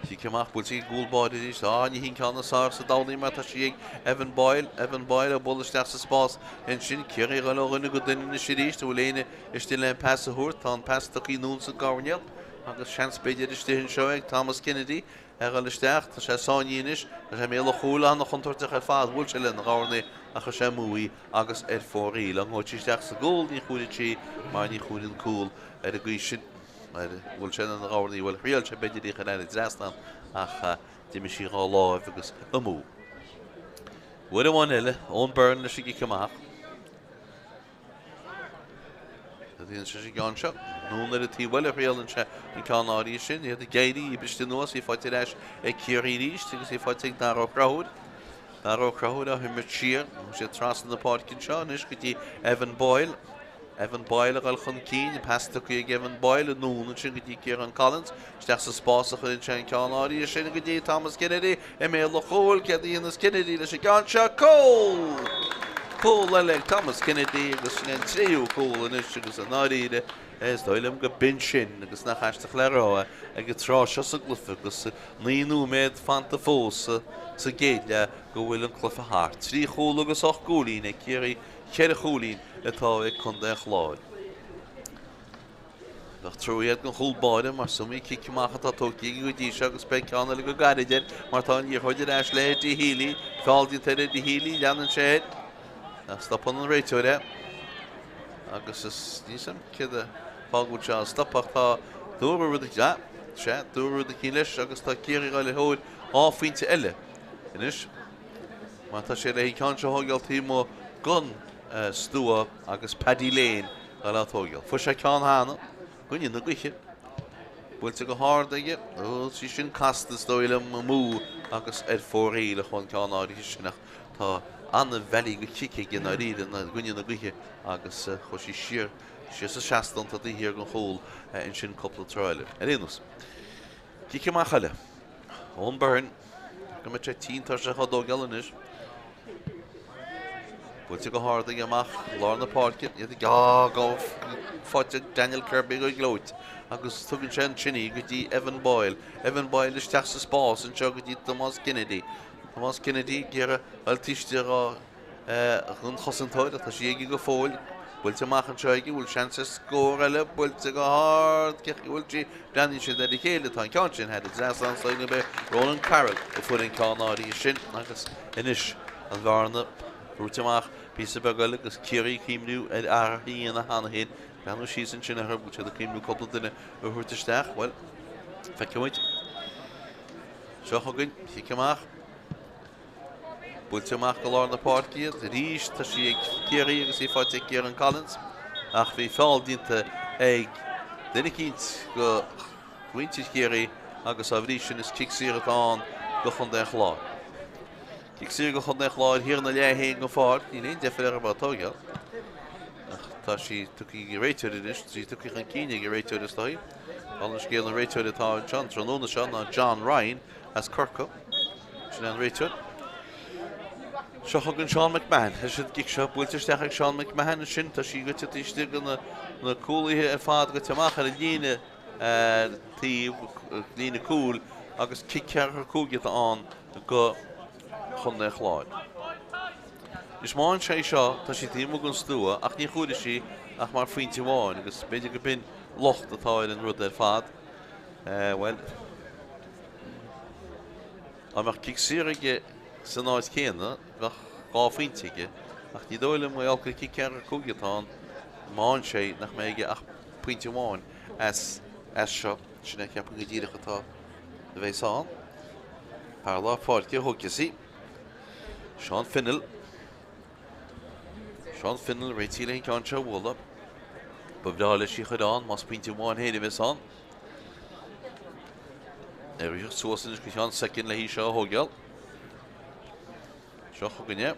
Cic amach buailte ag an gcúl báire arís. Á, ní hí an ceann is fearr sa domhan í mar tá sí ag Evan Boyle. Evan Boyle ag bualadh isteach sa spás ansin. Ciarraí ag dul ó dhuine go duine anois arís. An bhfuil éinne istigh le an pas a thabhairt? Tá an pas tugtha anonn sa gcoirnéal. Agus seans b'fhéidir istigh anseo ag Thomas Kennedy a dhul isteach. Tá sé sáinnithe anois. Tá sé i mbéal an chúil an-chontúirteach ar fad. Bhuail sé lena ghabharn í ach chuir sé amú í agus ar fóraoil. An ngabhfaidh sí isteach sa gcúl? Ní chuaigh sí mar ní chuaigh an cúl ar an gcaoi sin. Ar bhuail sé lena ghabharn í? Bhuel, thriail sé b'fhéidir í a chur thar an dtrasnán ach d'imigh sí dhá láimh agus amú. Uair amháin eile, Eoin Byrne leis an gcic amach. Cad a dhéanann sé sa gceann seo? Anonn ar an taobh eile a thriaileann sé an ceann áirithe sin. Iad ag éirí, í briste anuas, í faighte ar ais ag Ciarraí arís agus í faighte ag Dara Ó Conchúir. Dara Ó Conchúir á himirt siar. Tá sé trasna na páirce anseo anois go dtí Evan Boyle. Evan Boyle ag dul chun cinn, pas tugtha ag Evan Boyle anonn ansin go dtí Ciarán Collins. Isteach sa spás a chuireann sé an ceann áirithe sin go dtí Thomas Kennedy i mbéal an chúil. Céard a dhéanfas Kennedy leis an gceann seo? Cúl! Cúl eile ag Thomas Kennedy agus sin é an tríú cúl anois agus i ndáiríre is dóigh liom go b'in sin agus nach aisteach le rá é ag an tráth seo sa gcluiche agus 9 nóiméad fanta fós sa gcéad leath go bhfuil an cluiche thart. 3 chúl agus 8 gcúilín ag Ciarraí, 4 chúilín atá ag Contae an Chláir. Bheadh trua agat don chúl báire mar is iomaí cic amach atá tógtha aige go dtí seo agus beidh ceann eile go gairid air mar tá an liathróid ar ais le Eddie Healy. Feall déanta ar Eddie Healy, leanann sé air. Ach stopann an réiteoir é. Agus is níl a fhios agam céard an fáth go bhfuil sé á stopadh ach tá dúradh rud ah, sea, dúradh rud eicínt leis agus tá Ciarraí ag dul ar thóir 2 phointe eile anois mar tá sé le an ceann seo a thógáil taobh amuigh den stua agus Paddy Lane Dul á tógáil. Fuair sé ceann cheana. I gcoinne na gaoithe. Buailte go hard aige. Ó, sí sin casta is dóigh liom amú agus ar fóraoil a chuaigh an ceann áirithe sin ach tá an-bhealaí go cic aige i ndáiríre i gcoinne na gaoithe agus chuaigh sí siar, siar sa seastán taobh thiar den chúl ansin cúpla tráth eile. Ar aon nós. Cic amach eile. Eoin Byrne. Go mbeidh sé tinn tuirseach á dtógáil anois. Buailte go hard aige amach lár na páirce. Iad ag á faighte ag Daniel Kirby go gleoite. agus tugann sé ansin í go dtí Evan Boyle. Evan Boyle isteach sa spás anseo go dtí Tomás Kennedy. Tomás Kennedy ag iarraidh dul taobh istigh den chosantóir ach tá sí aige go fóill. Buailte amach anseo aige, bhfuil seans ar scór eile, buailte go hard, cé chaoi bhfuil sí, breathnaíonn siad ar a chéile, tá an ceann sin thar an trasnán so gurb é Ronan Carroll a fuair an ceann áirithe sin agus anois an bhearna brúite amach píosa beag eile agus Ciarraí ag cuimhniú ar athruithe a dhéanamh cheana féin. Breathnú síos ansin orthu, bhfuil siad ag cuimhniú cúpla duine a thabhairt isteach, bhuel, feicfidh muid. Seo chugainn, cic amach. Buailte amach go lár na páirce iad arís. Tá sí ag Ciarraí agus í faighte ag Ciarán Collins. Ach bhí feall déanta ag duine eicínt de mhuintir Chiarraí agus dá bhrí sin is cic saor atá ann do chontae an Chláir. Cic saor do chontae an Chláir thiar ina leath féin den pháirc. Níl aon deifir orthu é a thógáil. Ach tá sí tugtha ag an réiteoir anois. Tá sí tugtha chun cinn ag an réiteoir is dóigh. Dála an scéil an réiteoir atá anseo an tráthnóna seo ná John Ryan as Corcaigh. Sin é an réiteoir. Seo chugainn Seán McMahon. Leis an gcic seo buailte isteach ag Seán McMahon ansin. Tá sí goite taobh istigh de na cúlaithe ar fad goite amach ar an líne taobh, líne cúil agus cic ceathracha cúig atá ann do Chontae an Chláir. Anois má fhaigheann sé seo, tá sí taobh amuigh den stua ach ní chuirfidh sí ach mar phointe amháin agus b'fhéidir go b'in locht atá ar an rud ar fad. Bhuel, Dá mbeadh cic saor aige san áit chéanna, bheadh 2 phointe aige, ach ní dóigh liom, mar gheall gur cic 45 atá ann, má fhaigheann sé, nach mbeidh aige ach pointe amháin as seo. Sin é, ceapaim go díreach atá, a bheas ann. Fear lár páirce a thógfas í. Seán Finnell. Seán Finnell réitithe leis an gceann seo a bhualadh. Ba bhreá leis í a chur ann, más pointe amháin féin a bheas ann. Ag ritheacht suas anois go ceann soicind le hí seo a thógáil. Seo chugainn é.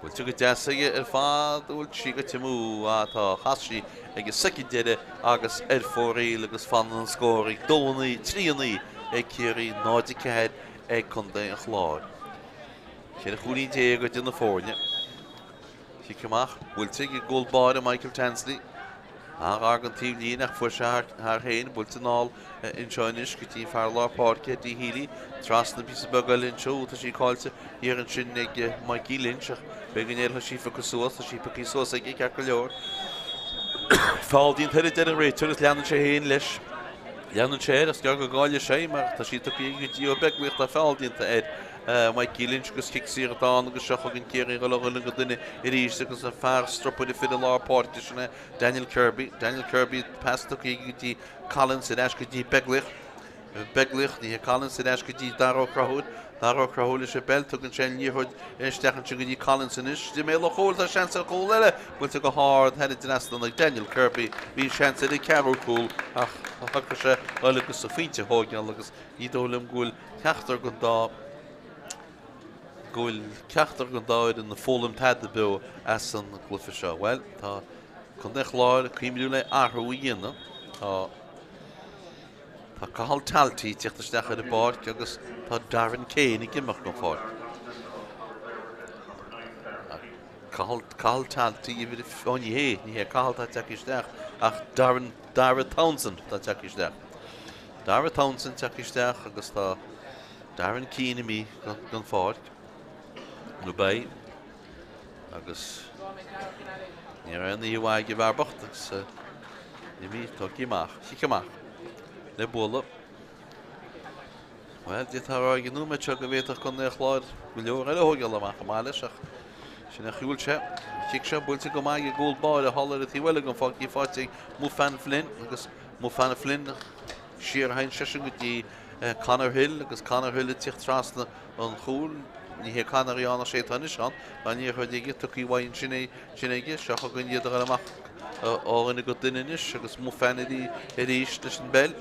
Buailte go deas aige ar fad, bhfuil sí goite amú, ah tá, chas sí ag an soicind deiridh agus ar fóraoil agus fanann an scór ag 2 9, 3 9 ag Ciarraí, 0 4 ag Contae an Chláir. 14 chúilín idir na foirne. Cic amach, buailte ag an gcúl báire Michael Tansley. An-ghar don taobhlíne ach fuair sé thar féin, buailte anall anseo anois go dtí an fear lár páirce Eddie Healy. Trasna píosa beag eile anseo, tá sí caillte thiar ansin ag Mikey Lynch ach b'fhéidir go ndéarfaidh sí piocadh suas, tá sí pioctha suas aige ceart go leor. Feall déanta air a deir an réiteoir agus leanann sé féin leis. Leanann sé air, is gearr go gcaillfidh sé mar tá sí tugtha aige go dtí Ó Beaglaoich, tá feall déanta ar Mikey Lynch agus cic saor atá ann agus seo chugainn Ciarraí ag dul ó dhuine go duine arís agus an fear strupaire fir i lár páirce sin é Daniel Kirby. Daniel Kirby pas tugtha aige go dtí Collins ar ais go dtí Beaglaoich. Beaglaoich, ní hé Collins ar ais go dtí Dara Ó Conchúir. Dara Ó Conchúir leis an bpeil, tugann sé an liathróid isteach ansin go dtí Collins anois. I mbéal an chúil, tá seans ar chúl eile buailte go hard thar an dtrasnán ag Daniel Kirby. Bhí seans ar an ceathrú cúl ach shocraigh sé dul agus an phointe a thógáil agus ní dóigh liom go bhfuil ceachtar den dá go bhfuil ceachtar den dá fhoireann ag foghlaim tada beo as an gcluiche seo. Bhuel, tá Contae an Chláir ag cuimhniú le athrú a dhéanamh. Tá Tá Cathal Talty ag teacht isteach ar an bpáirc agus tá Darren Kane ag imeacht den pháirc. Cathal, Cathal Talty, ó ní hé, ní hé Cathal atá tagtha isteach ach Darren, Dara Townsend atá tagtha isteach. Dara Townsend tagtha isteach agus tá Darren Keane imithe den pháirc, nó beidh, agus ní raibh aon oíche mhaith ag an bhfear bocht agus imithe, tógtha amach, cic amach le bualadh. Bhuel, d'fhéadfá a rá ag an nóiméad seo go bhféadfadh Contae an Chláir go leor eile a thógáil amach chomh maith leis ach sin é an chaoi a bhfuil sé. An cic seo buailte go maith ag an gcúl báire thall ar an taobh eile den pháirc, í faighte ag Mufan Flynn agus Mufan Flynn siar a théann seisean go dtí Conor Hill agus Conor Hill ag tíocht trasna an chúil. Ní hé Conor í ann ach sé atá anois ann. Tá an liathróid aige, tugtha uaidh ansin é sin aige. Seo chugainn iad a dhul amach ó dhuine go duine anois agus Mufan arís leis an bpeil.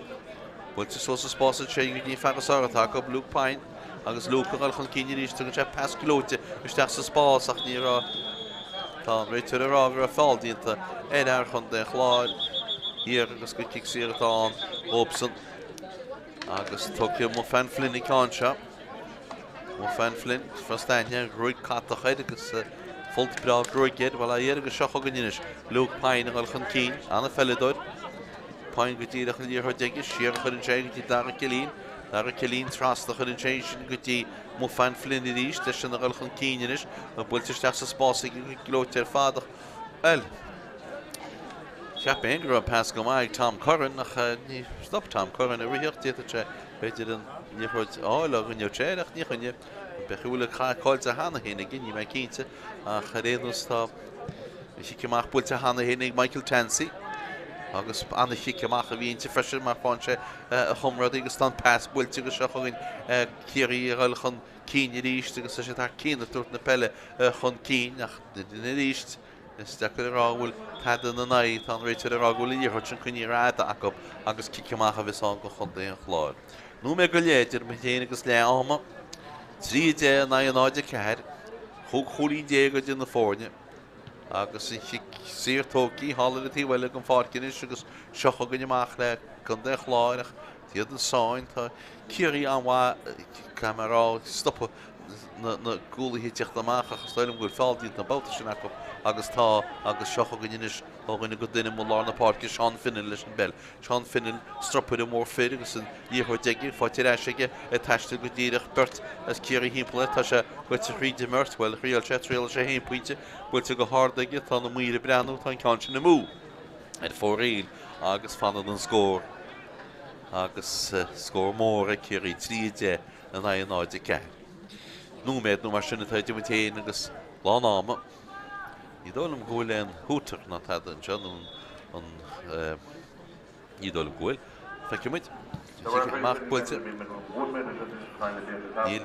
Buailte suas sa spás ansin go dtí an fear is fearr atá acu, Luke Pyne. Agus Luke ag dul chun cinn arís, tugann sé pas gleoite isteach sa spás ach ní raibh Tá an réiteoir ag rá go raibh feall déanta ar fhear Chontae an Chláir thiar agus gur cic saor atá ann dóibhsan. Agus tógfaidh Mufan Flynn an ceann seo. Mufan Flynn, frost aithne, gruaig catach air agus Folt breá gruaige air. Bhuel, á iarraidh seo chugainn anois. Luke Pyne ag dul chun cinn. An-pheileadóir. Pyne go díreach an liathróid aige. Siar a chuireann sé go dtí Dara Killeen. Dara Killeen trasna a chuireann sé sin go dtí Mofan Flynn arís. Eisean ag dul chun cinn anois. Buailte isteach sa spás aige go gleoite ar fad ach, bhuel, cheap mé go raibh an pas go maith ag Tom Curran ach ní stop Tom Curran ag ritheacht. D'fhéadfadh sé, b'fhéidir, an liathróid a fháil ó dhuine ó ach ní choinne. B'fhéidir go bhfuil an caillte cheana féin aige, níl mé cinnte, ach ar aon nós tá an chic amach buailte cheana féin ag Michael Tansey agus an-chic amach a bhí inti freisin mar faigheann sé a chomrádaí agus tá an pas buailte agus seo chugainn Ciarraí a dhul chun cinn arís agus tá siad thar cionn ag tabhairt na peile chun cinn ach arís is deacair a rá go bhfuil tada ina n-aghaidh, tá an réiteoir ag rá go bhfuil an liathróid sin coinnithe rófhada acu agus cic amach a bheas ann do chontae an Chláir. Nóiméad go leith idir muid féin agus leath ama. 3, 10 in aghaidh 0, 4. 15 chúilín idir na foirne agus an chic saor tógtha thall ar an taobh eile den pháirc anois agus seo chugainn amach le Contae an Chláir ach iad an sáinn. Tá Ciarraí an-mhaith, caithfidh mé a rá, ag stopadh na gcúlaithe ag teacht amach ach is dóigh liom go bhfuil feall déanta an babhta sin acu agus tá agus seo chugainn anois ó dhuine go duine i lár na páirce Seán Finnan leis an bpeil. Seán Finnan, strupaire mór fir agus an liathróid aige, faighte ar ais aige, ag taisteal go díreach, beirt as Ciarraí thimpeall air, tá sé goite thríd an mbeirt, bhuel, thriail sé, thriail sé haon pointe, buailte go hard aige, tá na maoir ag breathnú, tá an ceann sin amú ar fóraoil agus fanann an scór agus scór mór ag Ciarraí, 3, 10 in aghaidh 0, 4. Nóiméad nó mar sin atá idir muid féin agus lán ama. Ní dóigh liom go bhfuil aon hooter ná tada anseo nó an ní dóigh liom go bhfuil. Feicfidh muid. Amach buailte. Níl.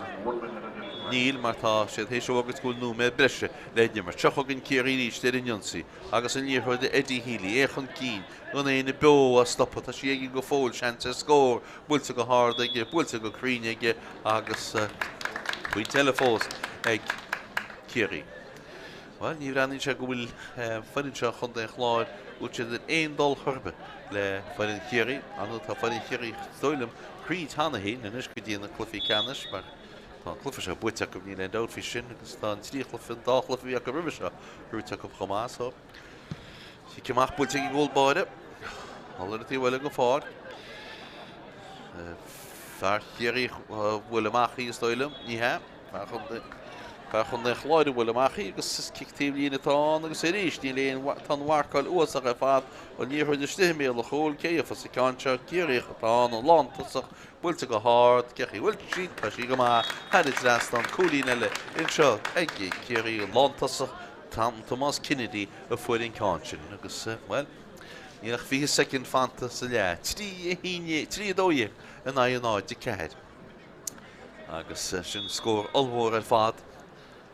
Níl mar tá siad théis a fhógairt go bhfuil nóiméad breise le himirt. Seo chugainn Ciarraí arís ar an ionsaí agus an liathróid ag Eddie Healy, é chun cinn, gan éinne beo á stopadh. Tá sí aige go fóill, seans ar scór, buailte go hard aige, buailte go cruinn aige agus pointe eile fós ag Ciarraí. Bhuel, ní bhreathnaíonn sé go bhfuil foireann seo Chontae an Chláir, go bhfuil siad ar aon dul chor ar bith le foireann Chiarraí. Ar ndóigh, tá foireann Chiarraí, is dóigh liom, thríd cheana féin anois go dtí na cluichí ceannais mar tá an cluiche seo buaite acu, níl aon dabht faoi sin, agus tá an trí chluiche, an dá chluiche a bhí acu roimhe seo buaite acu chomh maith. So, cic amach buailte ag an gcúl báire. Thall ar an taobh eile den pháirc. Fear Chiarraí a bhuail amach í, is dóigh liom. Ní hea. Fear Chontae an Chláir a bhuail amach í agus is cic taobh líne atá ann agus arís níl aon tá an mharcáil uafásach ar fad an liathróid istigh i mbéal an chúil cé gheofas an ceann seo Ciarraíoch atá ann an lántosach buailte go hard cén chaoi a bhfuil sí tá sí go maith thar an trasnán cúilín eile anseo ag Ciarraí an lántosach Tomás Kennedy a fuair an ceann sin agus bhuel níl ach 20 soicind fanta sa leath 3 1 3 12 in aghaidh 0 4. Agus sin scór ollmhór ar fad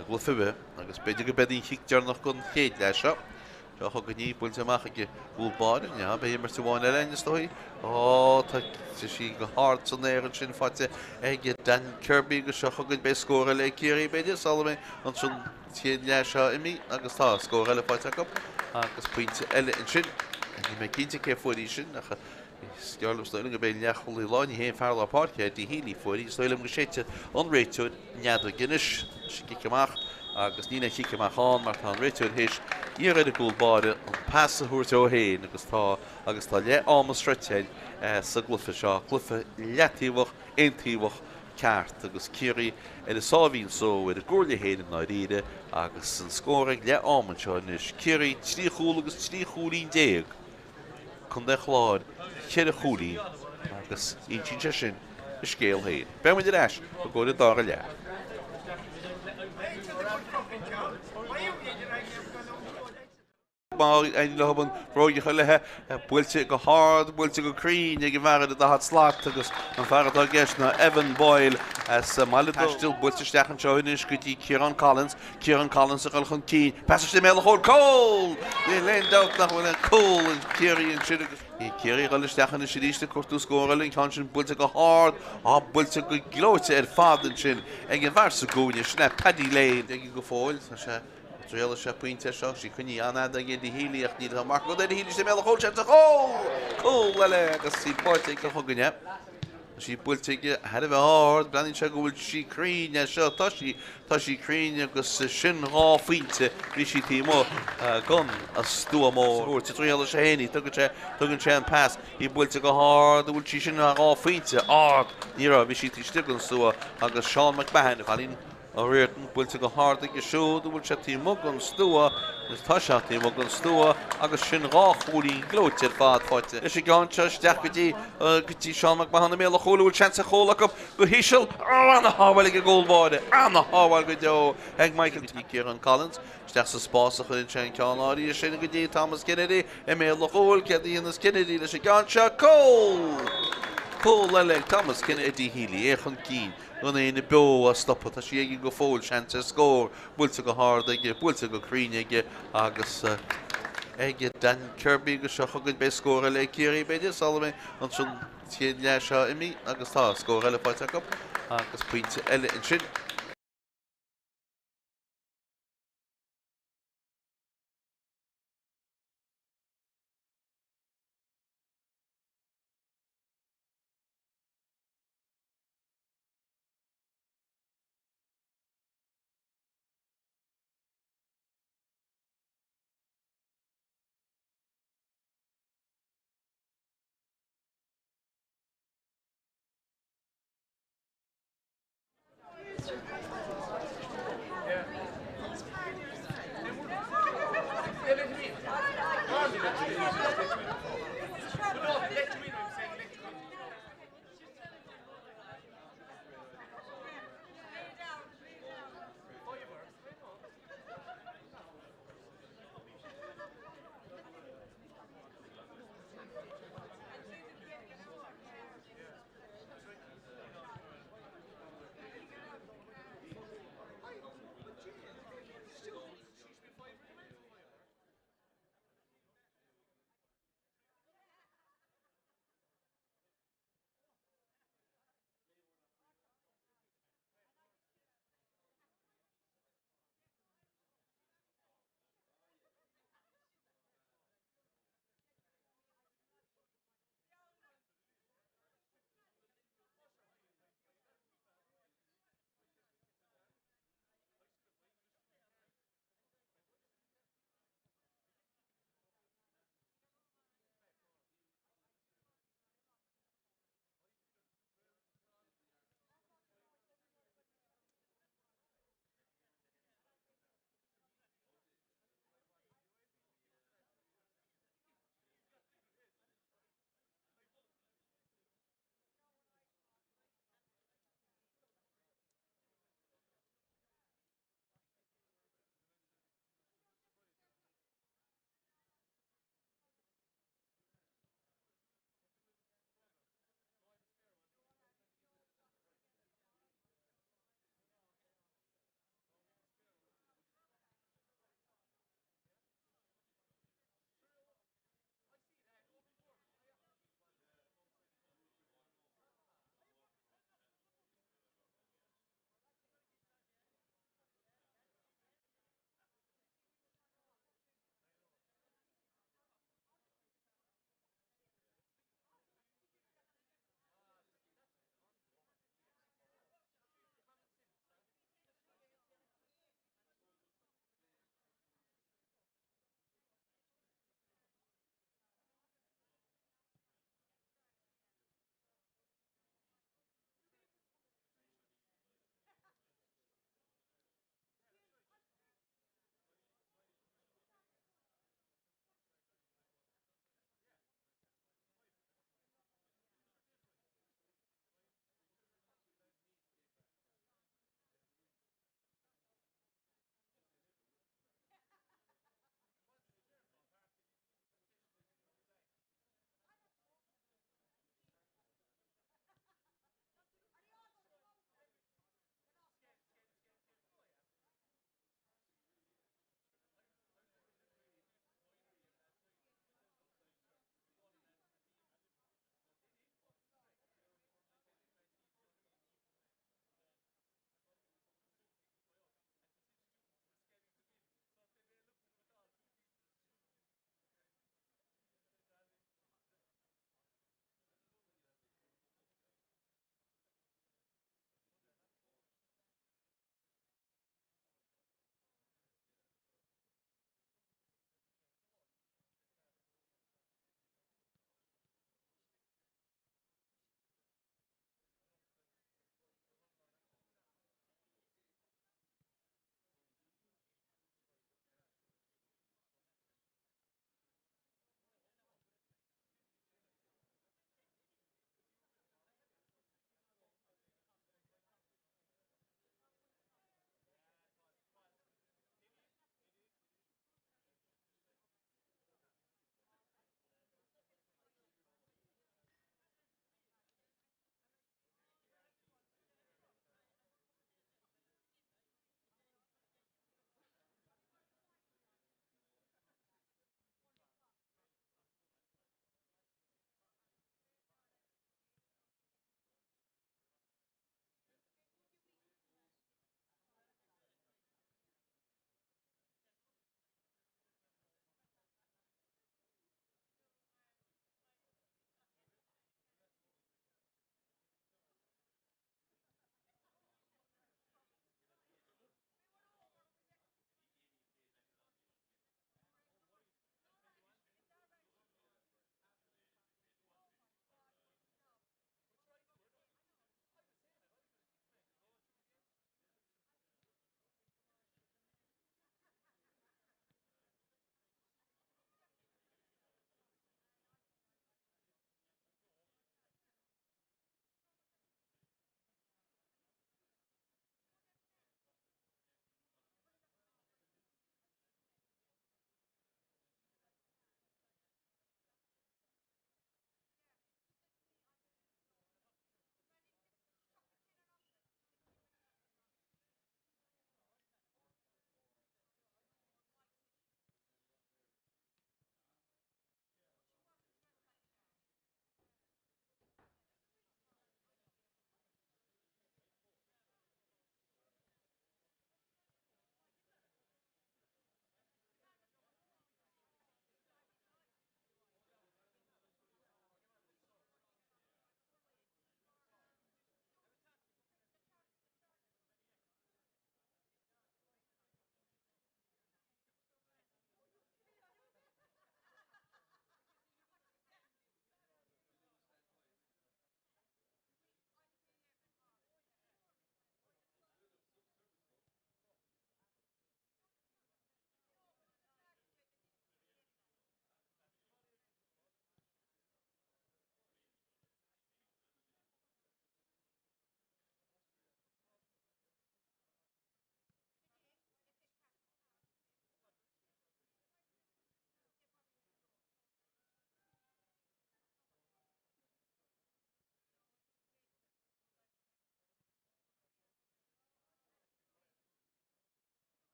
i gcluiche ar bith agus b'fhéidir go mbeidh an chic deireanach den chéad leath seo. Seo chugainn í, buailte amach ag an gcúl báire. Ní hea, beidh imirt amháin eile ann is dóigh. Ó, tá sí go hard san aer ansin faighte ag Dan Kirby agus seo chugainn beidh scór eile ag Ciarraí b'fhéidir sula mbeidh an chéad leath seo imithe agus tá scór eile faighte acu agus pointe eile ansin. Níl mé cinnte cé fuair í sin ach Is gearr liom, is dóigh liom gurb é an leathchúlaí láir, ní hé an fear lár páirce, Eddie Healy, fuair í. Is dóigh liom go séidfidh an réiteoir an fheadóg anois. Sin cic amach agus níl aon chic amach ann mar tá an réiteoir théis iarraidh ar an gcúl báire an pas a thabhairt dó féin agus tá agus tá leath ama sroichte sa gcluiche seo, cluiche leataobhach, aontaobhach ceart agus Ciarraí ar a sáimhín só ar a gcomhairle féin i ndáiríre agus an scór ag leath ama anseo anois, Ciarraí 3 chúl agus 13 chúilín. Contae an Chláir cheithre chúilín agus insíonn sé sin a scéal féin. Beidh muid ar ais i gcomhair an dara leath. Má éiríonn leo an bhróig a chur léi, buailte go hard, buailte go cruinn ag an bhfear ar an daichead slat agus an fear atá i gceist ná Evan Boyle as mBaile Taistil, buailte isteach anseo anois go dtí Ciarán Collins. Ciarán Collins ag dul chun cinn, pas istigh i mbéal an chúil, cúl! Níl aon dabht nach bhfuil aon cúl ag Ciarraí ansin agus Ciarraí ag dul isteach anois arís ag cuartú scór eile, an ceann sin buailte go hard, á buailte go gleoite ar fad ansin ag an bhfear sa gcúinne, sin é Paddy Lane. Aige go fóill, tá sé triail sé pointe air seo, sí coinnithe an-fhada ag Eddie Healy ach níl tá marc agat Eddie Healy istigh i mbéal an chúil, seans ar chúl! Cúl eile agus í buailte ag an chugainne. Tá sí buailte aige thar a bheith ard, breathnaíonn sé go bhfuil sí cruinn é seo, tá sí, tá sí cruinn agus sin 2 phointe, bhí sí taobh amuigh den stua mór. Ag triail leis féin í, tugann sé, tugann sé an pas, í buailte go hard, an bhfuil sí sin thar 2 phointe, ard, ní raibh, bhí sí taobh istigh den stua agus Seán McMahon, cailín O'Riordan buailte go hard aige siúd, an bhfuil sé taobh amuigh den stua, agus tá sé taobh amuigh den stua agus sin 2 chúilín gleoite ar fad faighte leis an gceann seo isteach go dtí go dtí Seán McMahon i mbéal an chúil, an bhfuil seans ar chúl acu go híseal, ana-shábháil ag an gcúl báire, ana-shábháil go deo ag Michael go dtí Kieran Collins, isteach sa spás a chuireann sé an ceann áirithe sin go dtí Thomas Kennedy i mbéal an chúil, céard a dhéanas Kennedy leis an gceann seo, cúl! Cúl eile ag Thomas Kennedy, Eddie Healy, é chun cinn. Gan éinne beo á stopadh, tá sí aige go fóill, seans ar scór, buailte go hard aige, buailte go cruinn aige agus ag Dan Kirby agus seo chugainn beidh scór eile ag Ciarraí b'fhéidir sula mbeidh an chéad leath seo imithe agus tá scór eile faighte acu agus pointe eile ansin.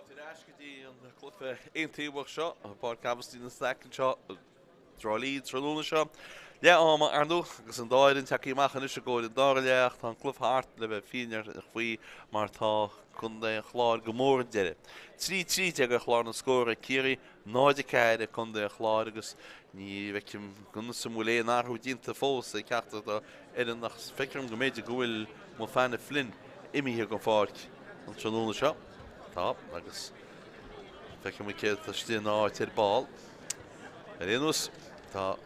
Fáilte ar ais go dtí an cluiche aontaobhach seo i bPáirc Aibhistín de Staic anseo i dTrá Lí an tráthnóna seo. Leath ama, ar ndóigh, agus an dá fhoireann tagtha amach anois i gcomhair an dara leath ach tá an cluiche thart le bheith fírinneach faoi mar tá Contae an Chláir go mór chun deiridh. 3-13 ar chlár na scór ag Ciarraí, 0-4 ag Contae an Chláir agus ní fheicim conas an bhfuil aon athrú déanta fós ag ceachtar dá fhoireann ach feictear dom go mb'fhéidir go bhfuil Mofana Flynn imithe den pháirc an tráthnóna seo. Tá, agus feicfidh muid cé atá istigh ina áit ar ball. Ar aon nós, tá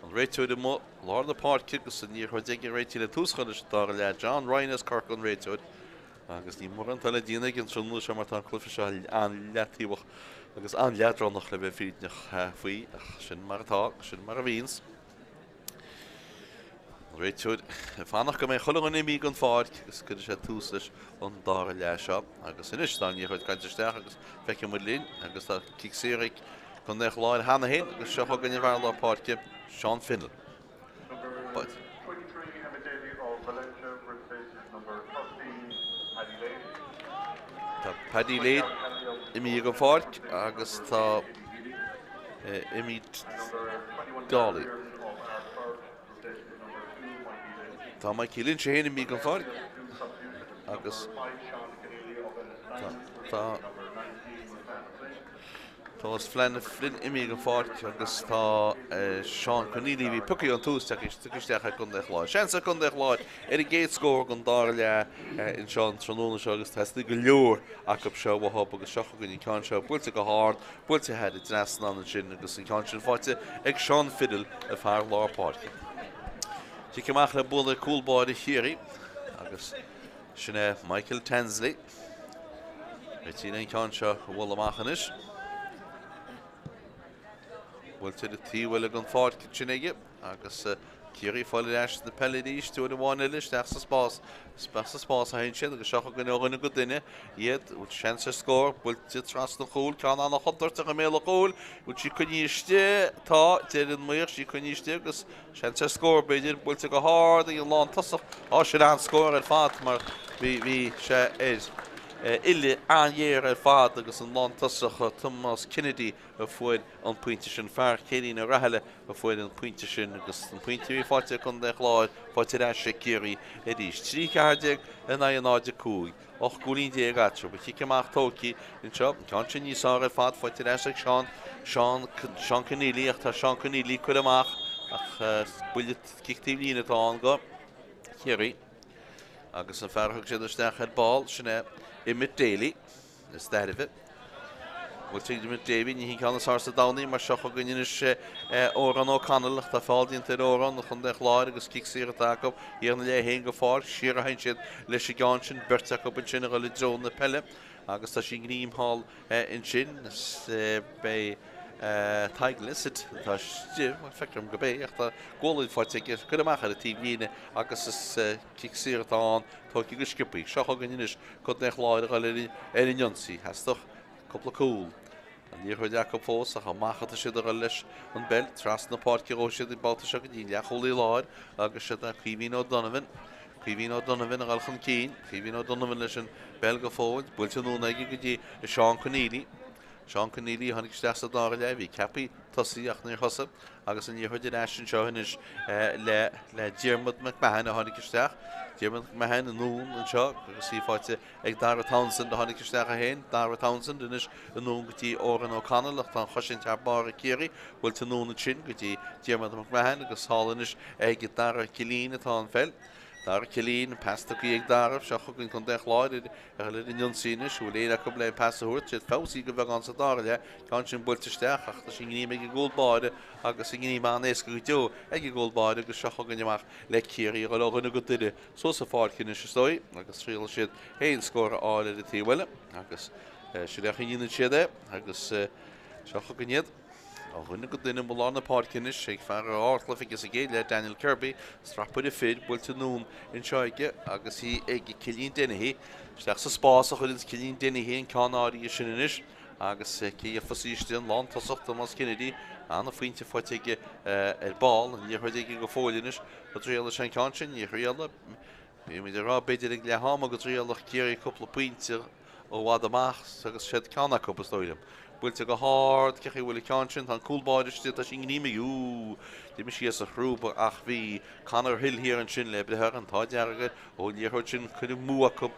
an réiteoir amuigh lár na páirce agus an liathróid aige réitithe le tús a chur leis an dara leath. John Ryan as Corcaigh an réiteoir. Agus níl mórán atá le déanamh aige an tráthnóna seo mar tá an cluiche seo an-leataobhach agus an-leadránach le bheith fírinneach faoi, ach sin mar atá, sin mar a bhíonns. An réiteoir ag fanacht go mbeidh chuile dhuine imithe den pháirc agus cuirfidh sé tús leis an dara leath seo. Agus anois tá an liathróid caite isteach agus feicfidh muid linn agus tá cic saor ag Contae an Chláir cheana féin agus seo chugainn an fear lár páirce, Seán Finnell. Number 23 Emmet Daly of Valentia replaces number 13 Paddy Lane. Tá Paddy Lane imithe den pháirc agus tá Emmet Daly. Tá Mikey Lynch é féin imithe den pháirc agus tá Tá Flann Flynn imithe den pháirc agus tá Seán Conneely, a bhí pioctha ón tús, tagtha isteach ag Contae an Chláir. Seans ag Contae an Chláir ar an gcéad scór den dara leath anseo an tráthnóna seo agus theastaigh go leor acu seo uathu agus seo chugainn an ceann seo buailte go hard, buailte thar an dtrasnán ansin agus an ceann sin faighte ag Seán Fiddle, an fear lár páirce. Cic amach le bualadh ag cúl báire Chiarraí agus sin é Michael Tansley. Réitithe an ceann seo a bhualadh amach anois. Buailte ar an taobh eile den pháirc ansin aige agus Ciarraí ag fáil ar ais na peile arís uair amháin eile isteach sa spás. Isteach sa spás a théann siad agus seo chugainn ó dhuine go duine iad. Bhfuil seans ar scór, buailte trasna an chúil, ceann an-chontúirteach i mbéal an chúil. Bhfuil sí coinnithe istigh? Tá, deir an maor, sí coinnithe istigh agus Seans ar scór, b'fhéidir, buailte go hard ag an lántosach. Á, sin an-scór ar fad mar bhí, bhí sé ar uillinn an-ghéar ar fad agus an lántosach Tomás Kennedy a fuair an pointe sin. Fear Céilín Ó Rathaille a fuair an pointe sin agus an pointe a bhí faighte ag Contae an Chláir faighte ar ais ag Ciarraí arís. 3 14 in aghaidh 0 5. 18 gcúilín eatarthu. Ba chic amach tógtha anseo. An ceann sin níos fearr ar fad faighte ar ais ag Seán, Seán, Seán Conneely ach tá Seán Conneely curtha amach ach buille cic taobh líne atá ann go Chiarraí. Agus an fear a thug siad isteach ar ball, sin é Emmet Daly. Is tairbhe. Buailte ag Emmet Daly, ní hí ceann is fearr sa domhan í mar seo chugainn anois Odhrán O'Connell ach tá feall déanta ar Odhrán do Chontae an Chláir agus cic saor atá acu thiar ina leath féin den pháirc. Siar a théann siad leis an gceann sin, beirt acu ansin a dhul i dtreo na peile agus tá sí i ngreim thall ansin. Is beidh Tadhg Lysaght atá istigh, bhuel feictear dom gurb é ach tá gualainn faighte aige, curtha amach ar an taobh líne agus is cic saor atá ann, tógtha go sciobtha. Seo chugainn anois Contae an Chláir a dhul ar an ionsaí. Theastódh cúpla cúl. An liathróid acu fós ach amach atá siad a dhul leis an bpeil. Trasna páirce a ghabhfaidh siad an babhta seo go dtí an leathchúlaí láir agus siad Caoimhín O'Donovan. Caoimhín O'Donovan a dhul chun cinn. Caoimhín O'Donovan leis an bpeil go fóill. Buailte anonn aige go dtí Seán Conneely. Seán Conneely a tháinig isteach sa dara leath. Bhí ceaptha tosaí ach níor thosaigh agus an liathróid ar ais anseo anois le le Diarmuid McMahon a tháinig isteach. Diarmuid McMahon anonn anseo agus í faighte ag Dara Townsend a tháinig isteach é féin. Dara Townsend anois anonn go dtí Odhrán O'Connell ach tá an chosaint thar barr ag Ciarraí. Buailte anonn ansin go dtí Diarmuid McMahon agus thall anois ag Dara Killeen atá an pheil. Dara Killeen, pas tugtha ag Dara, seo chugainn Contae an Chláir ar a n-ionsaí anois, an bhfuil éinne acu le an pas a thabhairt, siad feabhsaithe de bheagán sa dara leath, ceann sin buailte isteach ach tá sí i ngreim ag an gcúl báire agus i ngreim an-éasca go deo ag an gcúl báire agus seo chugainn amach le Ciarraí a dhul ó dhuine go duine suas an pháirc anois is dóigh agus triailfidh siad féin scór a fháil ar an taobh eile agus sin é a dhéanann siad é agus seo chugainn iad. Ó dhuine go duine i lár na páirce anois ag fear a raibh ardchluiche aige sa gcéad leath, Daniel Kirby, strapaire fir, buailte anonn anseo aige agus í ag Cillian Dennehy. Isteach sa spás a chuireanns Cillian Dennehy an ceann áirithe sin anois agus cé a gheofas í istigh an lántosach Tomás Kennedy. Ana-phointe faighte aige ar ball, an liathróid aige go fóill anois. An dtriailfidh sé an ceann sin, ní thriailfidh. Bhí muid ag rá b'fhéidir ag leath ama go dtriailfeadh Ciarraí cúpla pointe. ó bhfad amach agus siad ceann acu, is dóigh liom. Buailte go hard, cé chaoi a bhfuil an ceann sin? Tá an cúl báire istigh, tá sí gníomhaí, ú, d'imigh sí as a chrúba ach bhí Conor Hill thiar ansin le breith air, an t-ádh dearg air, ón liathróid sin cur amú acu,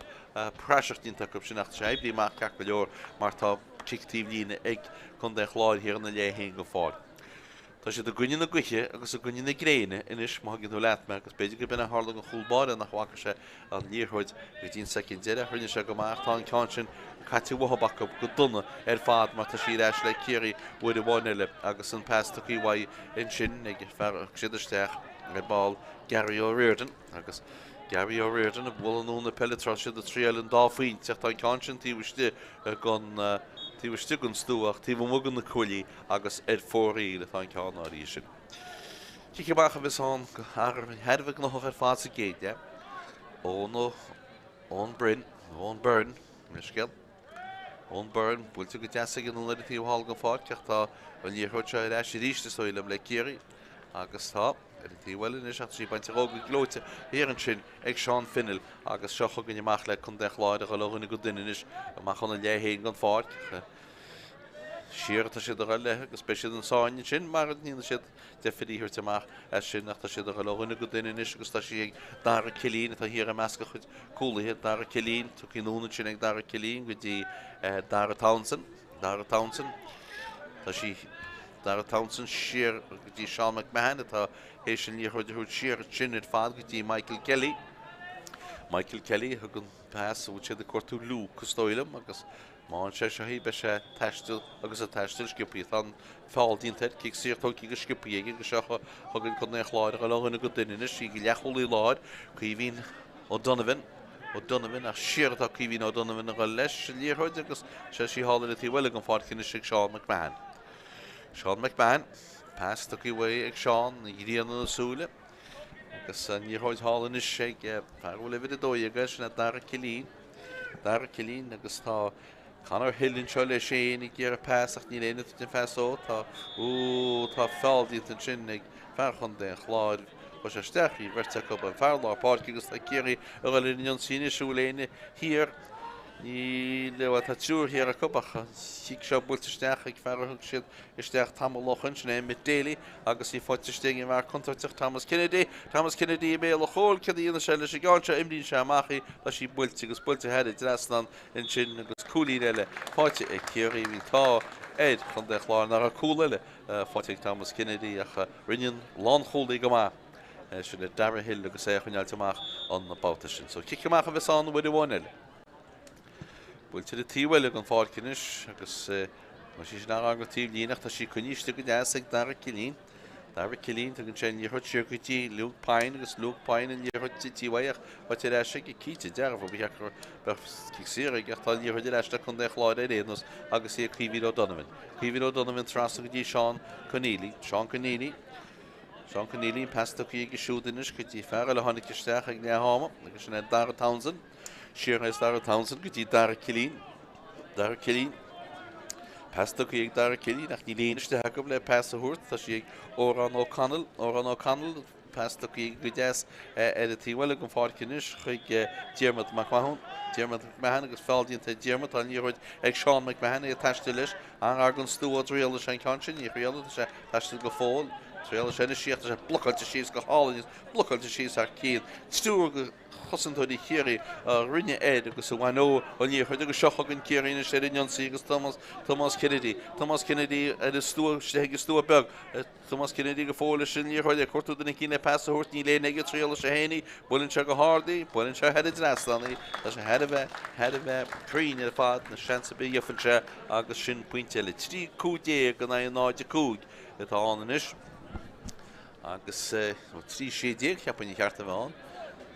praiseach déanta acu sin ach tá sé oibrithe amach ceart go leor mar tá cic taobh líne ag Contae an Chláir thiar ina leath féin den pháirc. Tá siad i gcoinne na gaoithe agus i gcoinne na gréine anois, má thuigeann tú leat mé, agus b'fhéidir gurb in a tharla don chúl báire nach bhfaca sé an liathróid go dtí an soicind deiridh ach rinne sé go maith ach tá an ceann sin caite uathu acu go dona ar fad mar tá sí ar ais le Ciarraí uair amháin eile agus an pas tugtha uaidh ansin ag fear a thug siad isteach ar ball Gary O'Riordan agus Gary O'Riordan ag bualadh anonn na peile tráth siad ag triail an dá phointe ach tá an ceann sin taobh istigh den taobh istigh den stua ach taobh amuigh de na cuaillí agus ar fóraoil atá an ceann áirithe sin. Cic amach a bheas ann go thar a bheith gnóthach ar fad sa gcéad leath. Eoin Ó Eoin Broin, Eoin Byrne, mo leithscéal. Eoin Byrne, buailte go deas aige anonn ar an taobh thall den pháirc ach tá an liathróid seo ar ais arís is dóigh liom le Ciarraí agus tá ar an taobh eile anois ach tá sí bainte dhó go gleoite thiar ansin ag Seán Fennell agus seo chugainn amach le Contae an Chláir a dhul ó dhuine go duine anois amach óna leath féin den pháirc. Siar atá siad a dhul léi agus beidh siad in sáinn ansin mar a ndéanfaidh siad deifir í thabhairt amach as sin ach tá siad a dhul ó dhuine go duine anois agus tá sí ag Dara Killeen atá thiar i measc a chuid cúlaithe. Dara Killeen, tugtha anonn ansin ag Dara Killeen go dtí Dara Townsend. Dara Townsend. Tá sí Dara Townsend siar go dtí Seán McMahon atá théis an liathróid a thabhairt siar ansin ar fad go dtí Michael Kelly. Michael Kelly a thug an pas a bhfuil siad ag cuartú Luke is dóigh liom agus Má fhaigheann sé seo í, beidh sé ag taisteal agus ag taisteal sciobthaí. Tá an feall déanta air, cic saor tógtha go sciobthaí aige agus seo chugainn Contae an Chláir a dhul ó dhuine go duine anois. Í ag leathchúlaí láir, Caoimhín O'Donovan. O'Donovan ach siar atá Caoimhín O'Donovan a dhul leis an liathróid agus sé sí thall ar an taobh eile den pháirc anois ag Seán McMahon. Seán McMahon, pas tugtha uaidh ag Seán, an ghrian ina súile agus an liathróid thall anois ag fear a bhfuil uimhir 12 air, sin é Dara Killeen. Dara Killeen agus tá Conor Hill anseo leis féin ag iarraidh pas ach níl éinne ag tabhairt an phas dó. Tá, ooh, tá feall déanta ansin ag fear Chontae an Chláir. Chuaigh sé isteach faoi bheirt acu, an fear lár páirce agus tá Ciarraí ag dul ar an ionsaí anois. An bhfuil éinne thiar? Níl, bhuel tá triúr thiar acu ach an chic seo buailte isteach ag fear a thug siad isteach tamall ó shoin, sin é Emmet Daly agus í faighte istigh ag an bhfear contúirteach Thomas Kennedy. Thomas Kennedy i mbéal an chúil, céard a dhéanfaidh sé leis an gceann seo? Imríonn sé amach í, tá sí buailte agus buailte thar an dtrasnán ansin agus cúilín eile faighte ag Ciarraí. Bhí an t-ádh ar Chontae an Chláir nach raibh cúl eile faighte ag Thomas Kennedy ach rinne an lánchúlaí go maith. Sin é Darragh Hill agus é a choinneáilt amach an babhta sin. So cic amach a bheas ann uair amháin eile. Buailte ar an taobh eile den pháirc anois agus tá sí sin an-ghar don taobh líne ach tá sí coinnithe istigh go deas ag Dara Killeen. Dara Killeen, tugann sé an liathróid siar go dtí Luke Pyne agus Luke Pyne an liathróid tite uaidh ach faighte ar ais aige cinnte dearfa ba cheart go mbeadh cic saor aige ach tá an liathróid ar ais le Contae an Chláir ar aon nós agus í ag Caoimhín O'Donovan. Caoimhín O'Donovan trasna go dtí Seán Conneely. Seán Conneely. Seán Conneely, an pas tugtha aige siúd anois go dtí fear eile a tháinig isteach ag leath ama agus sin é Dara Townsend. Siar as Dara Townsend go dtí Dara Killeen. Dara Killeen. Pas tugtha ag Dara Killeen ach níl éinne istigh acu le pas a thabhairt. Tá sí ag Odhrán O'Connell. Odhrán O'Connell, pas tugtha aige go deas ar an taobh eile den pháirc anois chuig Diarmuid McMahon. Diarmuid McMahon agus feall déanta ar Diarmuid. Tá an liathróid ag Seán McMahon é ag taisteal leis. An-ghar don stua a thriailfidh sé an ceann sin, ní thriailfidh, tá sé ag taisteal go fóill. Thriailfidh sé anois í ach tá sé blocáilte síos go hálainn agus blocáilte síos thar cionn triúr de chosantóirí Chiarraí a rinne air agus a bhain ó an liathróid agus seo chugainn Ciarraí anois ar an ionsaí agus Tomás, Tomás Kennedy, Tomás Kennedy ar an stua, istigh ag an stua beag. Tomás Kennedy go fóill leis an liathróid ag cuartú duine eicínt le pas a thabhairt, níl éinne aige, triailfidh sé féin í, buaileann sé go hard í, buaileann sé thar an dtrasnán í, tá sé thar a bheith, thar a bheith cruinn ar fad, na seans ar bith a gheofadh sé agus sin pointe eile. 3, 15 in aghaidh 0, 5 atá ann anois agus 3, 16 cheapfainn ba cheart a bheith ann.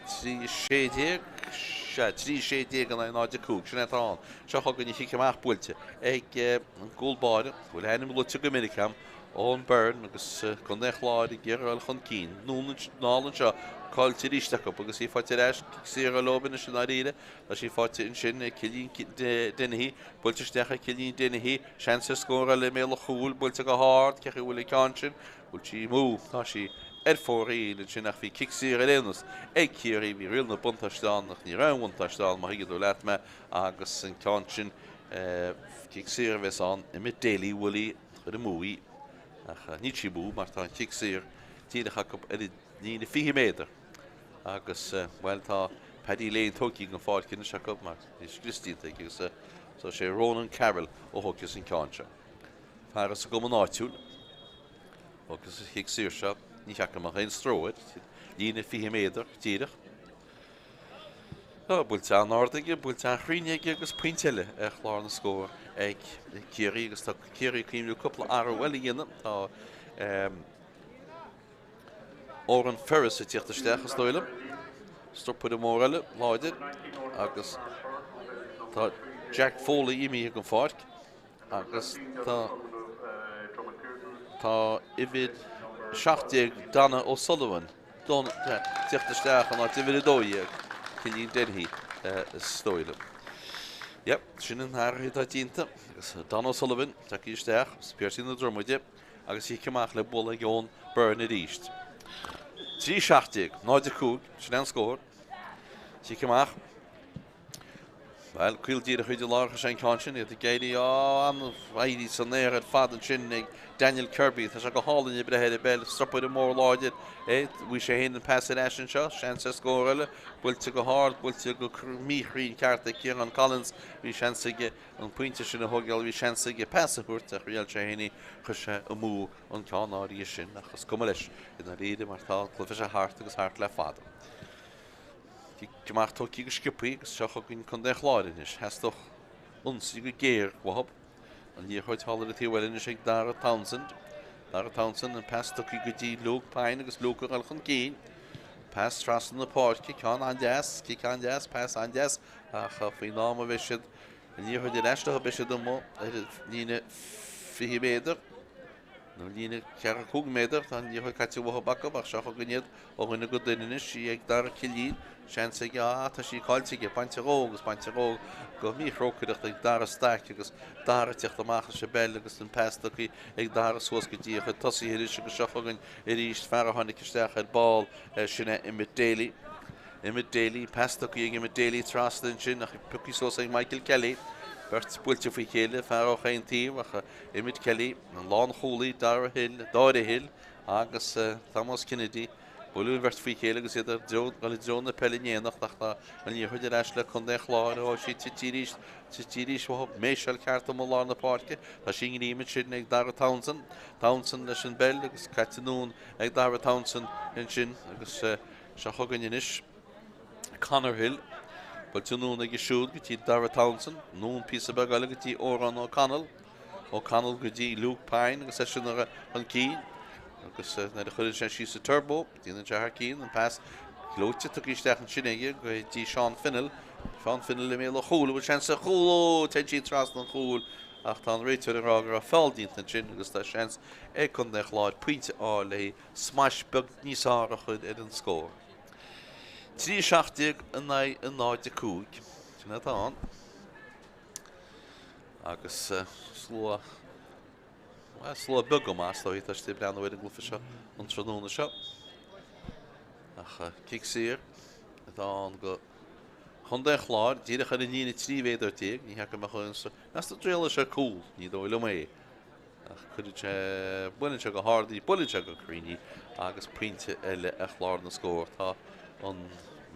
3, 16, sea, 3, 16 in aghaidh 0, 5, sin é atá ann. Seo chugainn an chic amach buailte ag an gcúl báire, bhfuil a ainm luaite go minic agam, Eoin Byrne agus Contae an Chláir ag iarraidh a dhul chun cinn. Anall anseo, caillte arís acu agus í faighte ar ais, cic saor leo anois i ndáiríre. Tá sí faighte ansin ag Cillian Dennehy, buailte isteach ag Cillian Dennehy, seans ar scór eile i mbéal an chúil, buailte go hard, cé chaoi a bhfuil an ceann sin? Bhfuil sí amú? Tá sí ar fóraoil ansin ach bhí cic saor ar aon nós ag Ciarraí. Bhí riail na buntáiste ann ach ní raibh aon bhuntáiste ann má thuigeann tú leat mé agus an ceann sin cic saor a bheas ann. Emmet Daly a bhuail í, chuir amú í ach níl sí amú mar tá an cic saor díreach acu ar an líne 20 méadar agus bhuel tá Paddy Lane tógtha den pháirc anois acu mar bhí scrios déanta aige agus so sé Ronan Carroll a thógfas an ceann seo. Fear as an gcumann áitiúil agus an chic saor seo ní cheart go mbeadh aon stró air, líne 20 méadar díreach. Tá buailte an-ard aige, buailte an-chruinn aige agus pointe eile ar chlár na scór ag Ciarraí agus tá Ciarraí ag cuimhniú cúpla athrú eile a dhéanamh. Tá Odhrán Ferris ag tíocht isteach is dóigh liom. Strupaire mór eile, láidir, agus tá Jack Foley imithe den pháirc agus tá tá uimhir 17 Donna O'Sullivan tíocht isteach in áit uimhir 12 Cillian Dennehy is dóigh liom. Yep, sin an athrú atá déanta agus Donna O'Sullivan tagtha isteach, as Piarsaigh na Dromaide. agus cic amach le bualadh ag Eoin Byrne arís. 3 17, 0 5, sin é an scór. Cic amach. Bhuel, caol díreach tríd an lár chuir sé an ceann sin, iad ag éirí á an-éirí san aer ar fad ansin ag Daniel Kirby. Tá sé go hálainn ag breith ar an bpeil, strupaire mór láidir é. Bhuaigh sé féin an pas ar ais anseo, seans ar scór eile, buailte go hard, buailte go míchruinn ceart ag Ciarán Collins. Bhí seans aige an pointe sin a thógáil, bhí seans aige pas a thabhairt ach riail sé féin í, chuir sé amú an ceann áirithe sin ach is cuma leis i ndáiríre mar tá an cluiche seo thart agus thart le fada. Cic amach tógtha go sciobthaí agus seo chugainn Contae an Chláir anois. Theastódh ionsaí go géar uathu. An liathróid thall ar an taobh eile anois ag Dara Townsend. Dara Townsend, an pas tugtha go dtí Luke Pyne agus Luke ag dul chun cinn. Pas trasna na páirce, ceann an-deas, cic an-deas, pas an-deas ach faoin am a bheidh siad An liathróid ar ais leo beidh siad amuigh ar an líne 20 méadar nó líne 45 méadar. Tá an liathróid caite uathu acu ach seo chugainn iad ó dhuine go duine anois. Í ag Dara Killeen. Seans aige. Á, tá sí caillte aige. Bainte dhó agus bainte dhó go míthrócaireach ag Dara Stack agus Dara ag teacht amach leis an bpeil agus an pas tugtha ag Dara suas go dtí a chuid tosaithe arís agus seo chugainn arís fear a tháinig isteach ar ball, sin é Emmet Daly. Emmet Daly, pas tugtha ag Emmet Daly trasna ansin ach pioctha suas ag Michael Kelly. Beirt buailte faoi chéile, fear ó chaon taobh ach Emmet Kelly, an lánchúlaí, Dara Hill, Dáire Hill agus Tomás Kennedy. Buaileadh an bheirt faoi chéile agus iad ar dtreo, dul i dtreo na peile in éineacht ach tá an liathróid ar ais le Contae an Chláir. Ó, sí tite arís, tite arís uathu. Méiseáil ceart amuigh i lár na páirce. Tá sí i ngreim ansin ag Dara Townsend. Townsend leis an bpeil agus caite anonn ag Dara Townsend ansin agus Seo chugainn anois Conor Hill. Buailte anonn aige siúd go dtí Dara Townsend. Anonn píosa beag eile go dtí Odhrán O'Connell. O'Connell go dtí Luke Pyne agus eisean ar chun cinn. Agus nuair a chuireann sé síos an turbo, déanann sé thar cinn an pas gleoite tugtha isteach ansin aige go dtí Seán Fennell. Seán Fennell i mbéal an chúil, an bhfuil seans ar chúl? Ó, téann sí trasna an chúil ach tá an réiteoir ag rá go raibh feall déanta ansin agus tá seans ag Contae an Chláir pointe a fháil léi smais beag níos fearr a chur ar an scór. 3 17 in aghaidh 0 5. Sin atá ann. Agus slua bhuel, slua beag go maith, is dóigh, tá siad ag breathnú ar an gcluiche seo an tráthnóna seo. Ach cic saor atá ann go Chontae an Chláir, díreach ar an líne 13 mhéadar. Ní hea go mbeadh aon meas tú dtriailfidh sé cúl, ní dóigh liom é. Ach cuireann sé, buaileann sé go hard í, buaileann sé go cruinn í agus pointe eile ar chlár na scór. Tá an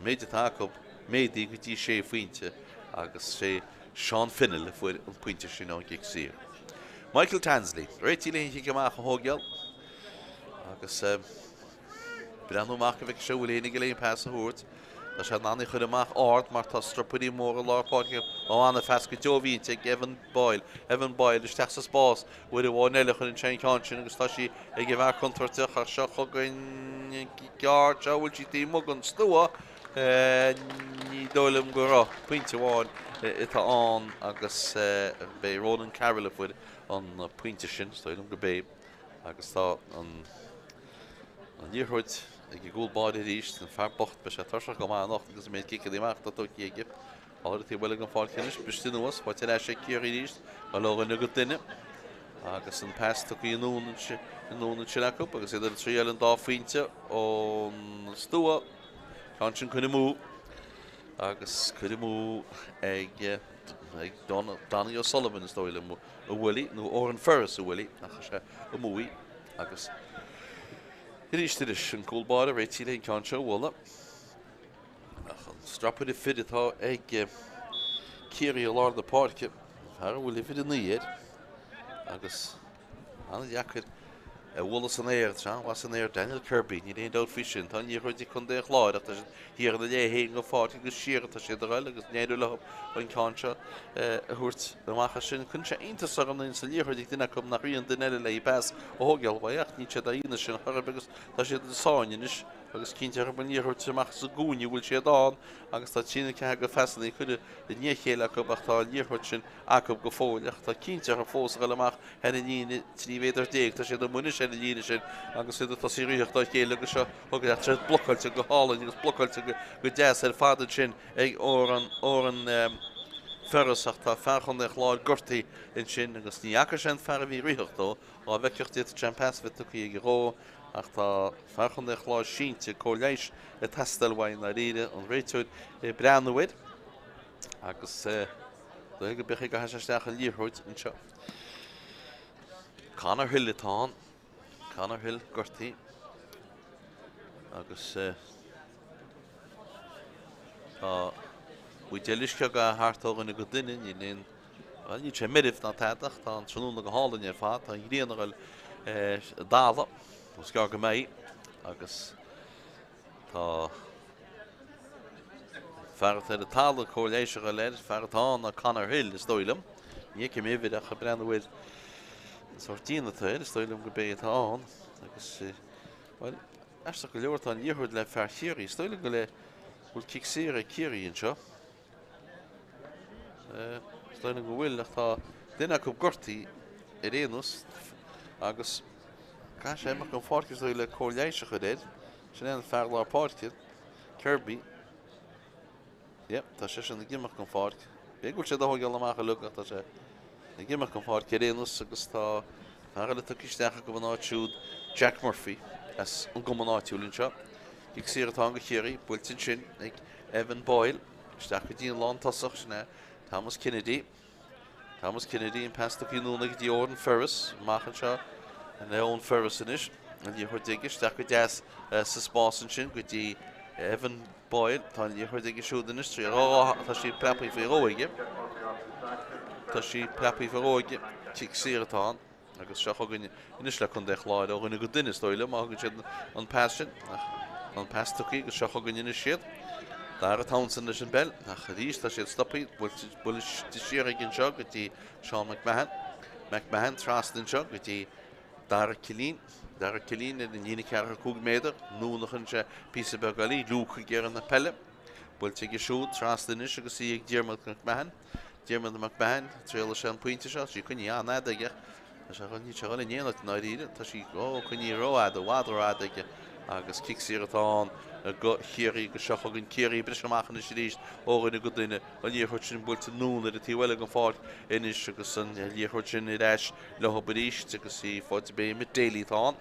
méid atá acu méadaithe go dtí sé phointe agus sé Seán Fennell a fuair an pointe sin ón gcic saor. Michael Tansley, réitithe le an chic amach a thógáil agus breathnú amach go bhfeicfidh sé an bhfuil éinne aige le an pas a thabhairt. Tá sé in ann í a chur amach ard mar tá strupairí móra i lár páirce. Ó an-phas go deo a bhíonn ag Evan Boyle. Evan Boyle isteach sa spás. Uair amháin eile chuireann sé an ceann sin agus tá sí ag an bhfear contúirteach ach seo chugainn an cic ard seo. Bhfuil sí taobh amuigh den stua? Ní dóigh liom go raibh. Pointe amháin atá ann agus b'é Ronan Carroll a fuair an pointe sin. Is dóigh liom go b'é agus tá an An liathróid ag an gcúl báire arís, an fear bocht, beidh sé tuirseach go maith anocht agus an méid ciceanna amach atá tógtha aige. Thall ar an taobh eile den pháirc anois, briste anuas, faighte ar ais ag Ciarraí arís, dul ó dhuine go duine. Agus an pas tugtha anonn ansin acu agus iad ag triail an dá phointe ón stua. Ceann sin curtha amú agus curtha amú ag Donny O'Sullivan is dóigh liom a bhuail í, nó Odhrán Ferris a bhuail í, ach chuir sé amú í agus arís anois an cúl báire réitithe le an ceann seo a bhualadh. Ach an strapaire fir atá ag Ciarraí i lár na páirce, fear a bhfuil uimhir 9 air, agus an-deacair a bhualadh san aer, tá sé an-mhaith san aer, Daniel Kirby, níl aon dabht faoi sin. Tá an liathróid ag Contae an Chláir ach tá siad thiar ina leath féin den pháirc agus siar atá siad ag dul agus ní éireoidh leo an ceann seo a thabhairt amach as sin. Cuireann sé iontas orm nuair a bhíonn an liathróid ag duine acu nach ritheann duine eile le pas a thógáil uaidh ach níl sé dá dhéanamh sin chor ar bith agus tá siad i sáinn anois. Agus cinnte orthu an liathróid amach sa gcúinne a bhfuil siad ann agus tá trí nó ceathair de phasanna curtha i ndiaidh a chéile acu ach tá an liathróid sin acu go fóill ach tá cinnte orthu fós a dhul amach ar an líne 13 mhéadar. Tá siad amuigh anois ar an líne sin agus iad ag tosaí ag ritheacht dá chéile agus seo chugainn ach tá siad blocáilte go hálainn agus blocáilte go deas ar fad ansin ag Odhrán Ferris ach tá fear Chontae an Chláir gortaithe ansin agus ní fhaca sé an fear a bhí ag ritheacht dó. Dá bhfeicfeadh d'fhéadfadh sé an pas a bheith tugtha aige dhó. Ach tá fear Chontae an Chláir sínte, cóir leighis ag teastáil uaidh i ndáiríre, an réiteoir ag breathnú air agus dóigh go b'é go gcaithfidh sé isteach an liathróid anseo. Conor Hill atá ann, Conor Hill gortaithe agus tá buidéal uisce aige thart ó dhuine go duine, níl aon Bhuel, níl sé meirbh ná tada ach tá an tráthnóna go hálainn ar fad. Tá an ghrian ag dul ar an dtalamh, nó is gearr go mbeidh, agus tá fear atá ar an talamh, cóir leighis a dhul air, fear atá ann ná Conor Hill, is dóigh liom. Ní fheicim uimhir ach ag breathnú ar an sórt díon atá air, is dóigh liom gurb é atá ann. Agus, bhuel, aisteach go leor tá an liathróid le fear Chiarraí. Is dóigh liom go bhfuil cic saor ag Ciarraí anseo. Is dóigh liom go bhfuil, ach tá duine acu gortaithe ar aon nós agus caithfidh sé imeacht den pháirc is dóigh le cóir leighis a chur air. Sin é an fear lár páirce, Kirby. Yep, tá seisean ag imeacht den pháirc. B'fhéidir go bhfuil sé ag tógáil amach uilig ach tá sé ag imeacht den pháirc ar aon nós agus tá fear eile tugtha isteach acu ina áit siúd, Jack Murphy as an gcumann áitiúil anseo. Cic saor atá ann do Chiarraí, buailte ansin ag Evan Boyle. Isteach go dtí an lántosach, sin é Thomas Kennedy. Thomas Kennedy, an pas tugtha anonn go dtí Odhrán Ferris. Amach anseo le Eoin Ferris anois. An liathróid aige isteach go deas sa spás ansin go dtí Evan Boyle. Tá an liathróid aige siúd anois. Tá sí preabtha faoi dhó aige. Tá sí preabtha faoi dhó aige. Cic saor atá ann. Agus seo chugainn anois le Contae an Chláir ó dhuine go duine, is dóigh liom, má thugann siad an pas sin. Ach tá an pas tugtha agus seo chugainn anois iad. Dara Townsend leis an bpeil, ach arís tá siad stoptha, buailte siar aige anseo go dtí Seán McMahon. McMahon trasna anseo go dtí Dara Killeen. Dara Killeen ar an líne 45 méadar, anonn a chuireann sé píosa beag eile, Luke ag iarraidh na peile. Buailte aige siúd trasna anois agus í ag Diarmuid McMahon. Diarmuid McMahon, triailfidh sé an pointe seo, tá sí coinnithe an-fhada aige. Tá sé níl sé ag dul in aon áit i ndáiríre. Tá sí ó coinnithe rófhada, i bhfad rófhada aige agus cic saor atá ann do Chiarraí agus seo chugainn Ciarraí ag briseadh amach anois arís ó dhuine go duine. An liathróid sin buailte anonn ar an taobh eile den pháirc anois agus an liathróid sin ar ais leo arís agus í faighte b'é Emmet Daly atá ann.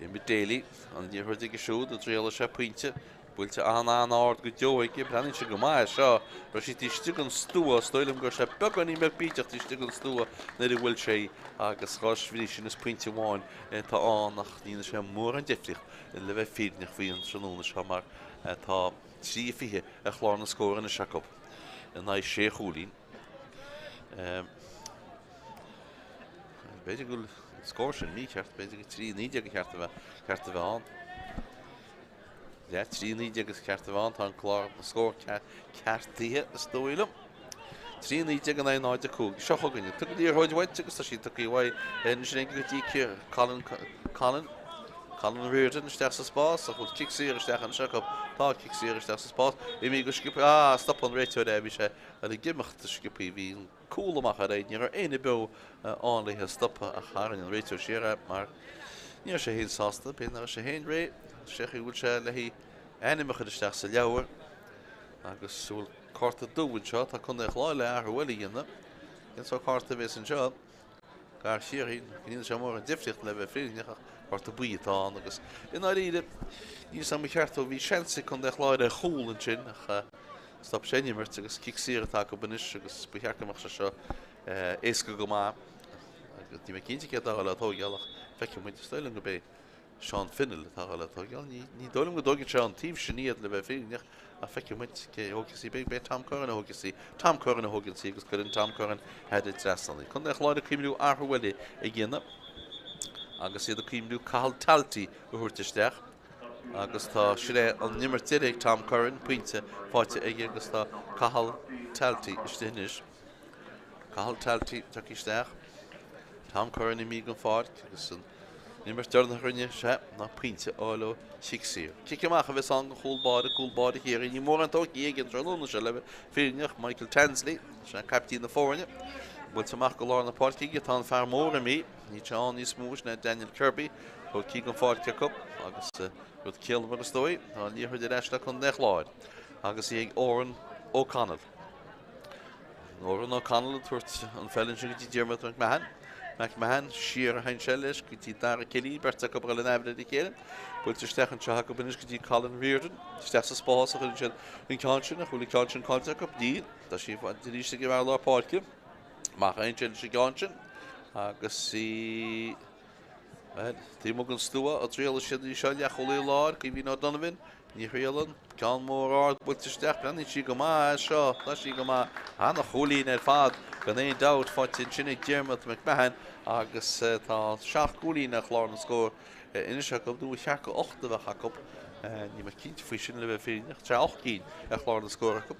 Emmet Daly, an liathróid aige siúd, an dtriailfidh sé pointe. Buailte an-an-ard go deo aige, breathnaíonn sé go maith é seo. Raibh sí taobh istigh den stua, is dóigh liom go raibh sé beagáinín beag bídeach taobh istigh den stua nuair a bhuail sé í agus dá bhrí sin is pointe amháin atá ann ach ní dhéanfaidh sé mórán difríocht le bheith fírinneach faoi an tráthnóna seo mar tá 3-20 ar chlár na scór anois acu in aghaidh sé chúilín. B'fhéidir go bhfuil an scór sin mícheart, b'fhéidir gur 3 19 a cheart a bheith, ceart a bheith ann. Yeah, 3 19 is ceart a bheith ann, tá an clár na scór ceartaithe is dóigh liom. 3 19 in aghaidh 0 5. Seo chugainn, tugadh liathróid uait agus tá sí tugtha uaidh ansin go dtí Colin Colin Colin Reardon isteach sa spás, ach bhfuil cic saor isteach anseo acu. Tá cic saor isteach sa spás. Imí go sciobtha, ah, stop an réiteoir é, bhí sé ag imeacht sciobtha, bhí an cúl amach ar aghaidh. Ní raibh éinne beo ann le é a stopadh ach tharraing an réiteoir siar é mar ní raibh sé féin sásta. B'fhéidir nach raibh sé féin réidh. Sé chaoi bhfuil sé le a ainm a chur isteach sa leabhar agus bhfuil cárta dubh anseo. Tá Contae an Chláir le athrú eile a dhéanamh. Cén sórt cárta a bhéas anseo? Gar Chiarraí, nach ndéanann sé mórán difríocht le bheith fírinneach ach cárta buí atá ann agus i ndáiríre níl 's agam an ceart ó bhí seans ag Contae an Chláir ar chúl ansin ach stop sé an imirt agus cic saor atá acu anois agus ba cheart go mbeadh sé seo éasca go maith agus níl mé cinnte cé atá le tóigeáil ach feicfidh muid. Is dóigh liom gurb é Seán Finnell atá le tóigeáil. Ní dóigh liom go dtóigeann sé an taobh sin iad le bheith fírinneach ach feicfidh muid cé a thógfas í. Beidh Tom Curran a thógfas í. Tom Curran a thógann í agus cuireann Tom Curran thar an trasnán í. Contae an Chláir ag cuimhniú athrú eile a dhéanamh agus iad ag cuimhniú Cathal Talty a thabhairt isteach agus tá sin é an imirt deiridh ag Tom Curran, pointe faighte aige agus tá Cathal Talty istigh anois. Cathal Talty tagtha isteach. Tom Curran imithe den pháirc agus an imirt deireanach a rinne sé ná pointe a fháil ó chic saor. Cic amach a bheas ann do chúl báire, cúl báire Chiarraí. Níl mórán tógtha aige an tráthnóna seo le bheith fírinneach. Michael Tansley, sin é caiptín na foirne. Buailte amach go lár na páirce aige. Tá an fear mór imithe. Níl sé ann níos mó, sin é Daniel Kirby. Tógtha den pháirc acu agus rud ciallmhar is dóigh. Tá an liathróid ar ais le Contae an Chláir agus í ag Odhrán O'Connell. Odhrán O'Connell ag tabhairt an pheil ansin go dtí Diarmuid McMahon. McMahon siar a sheinn sé leis go dtí Dara Killeen, beirt acu ag dul in aimhréidh a chéile. Buailte isteach anseo acu anois go dtí Colin Riordan. Isteach sa spás a chuireann siad an ceann sin, ach bhfuil an ceann sin caillte acu? Níl. Tá sí arís ag an bhfear lár páirce. Amach a sheinn sé leis an gceann sin agus í Bhuel, taobh amuigh den stua a dtriailfidh siad í seo, leathchúlaí láir, Caoimhín O'Donovan, ní thriaileann, ceann mór ard buailte isteach, breathnaíonn sí go maith as seo, tá sí go maith, ana-chúilín ar fad, gan aon dabht, faighte ansin ag Diarmuid McMahon agus tá 7 gcúilín ar chlár na scór anois acu, nó ba cheart gur 8 a bheadh acu, níl mé cinnte faoi sin le bheith fírinneach, tá 8 gcinn ar chlár na scór acu.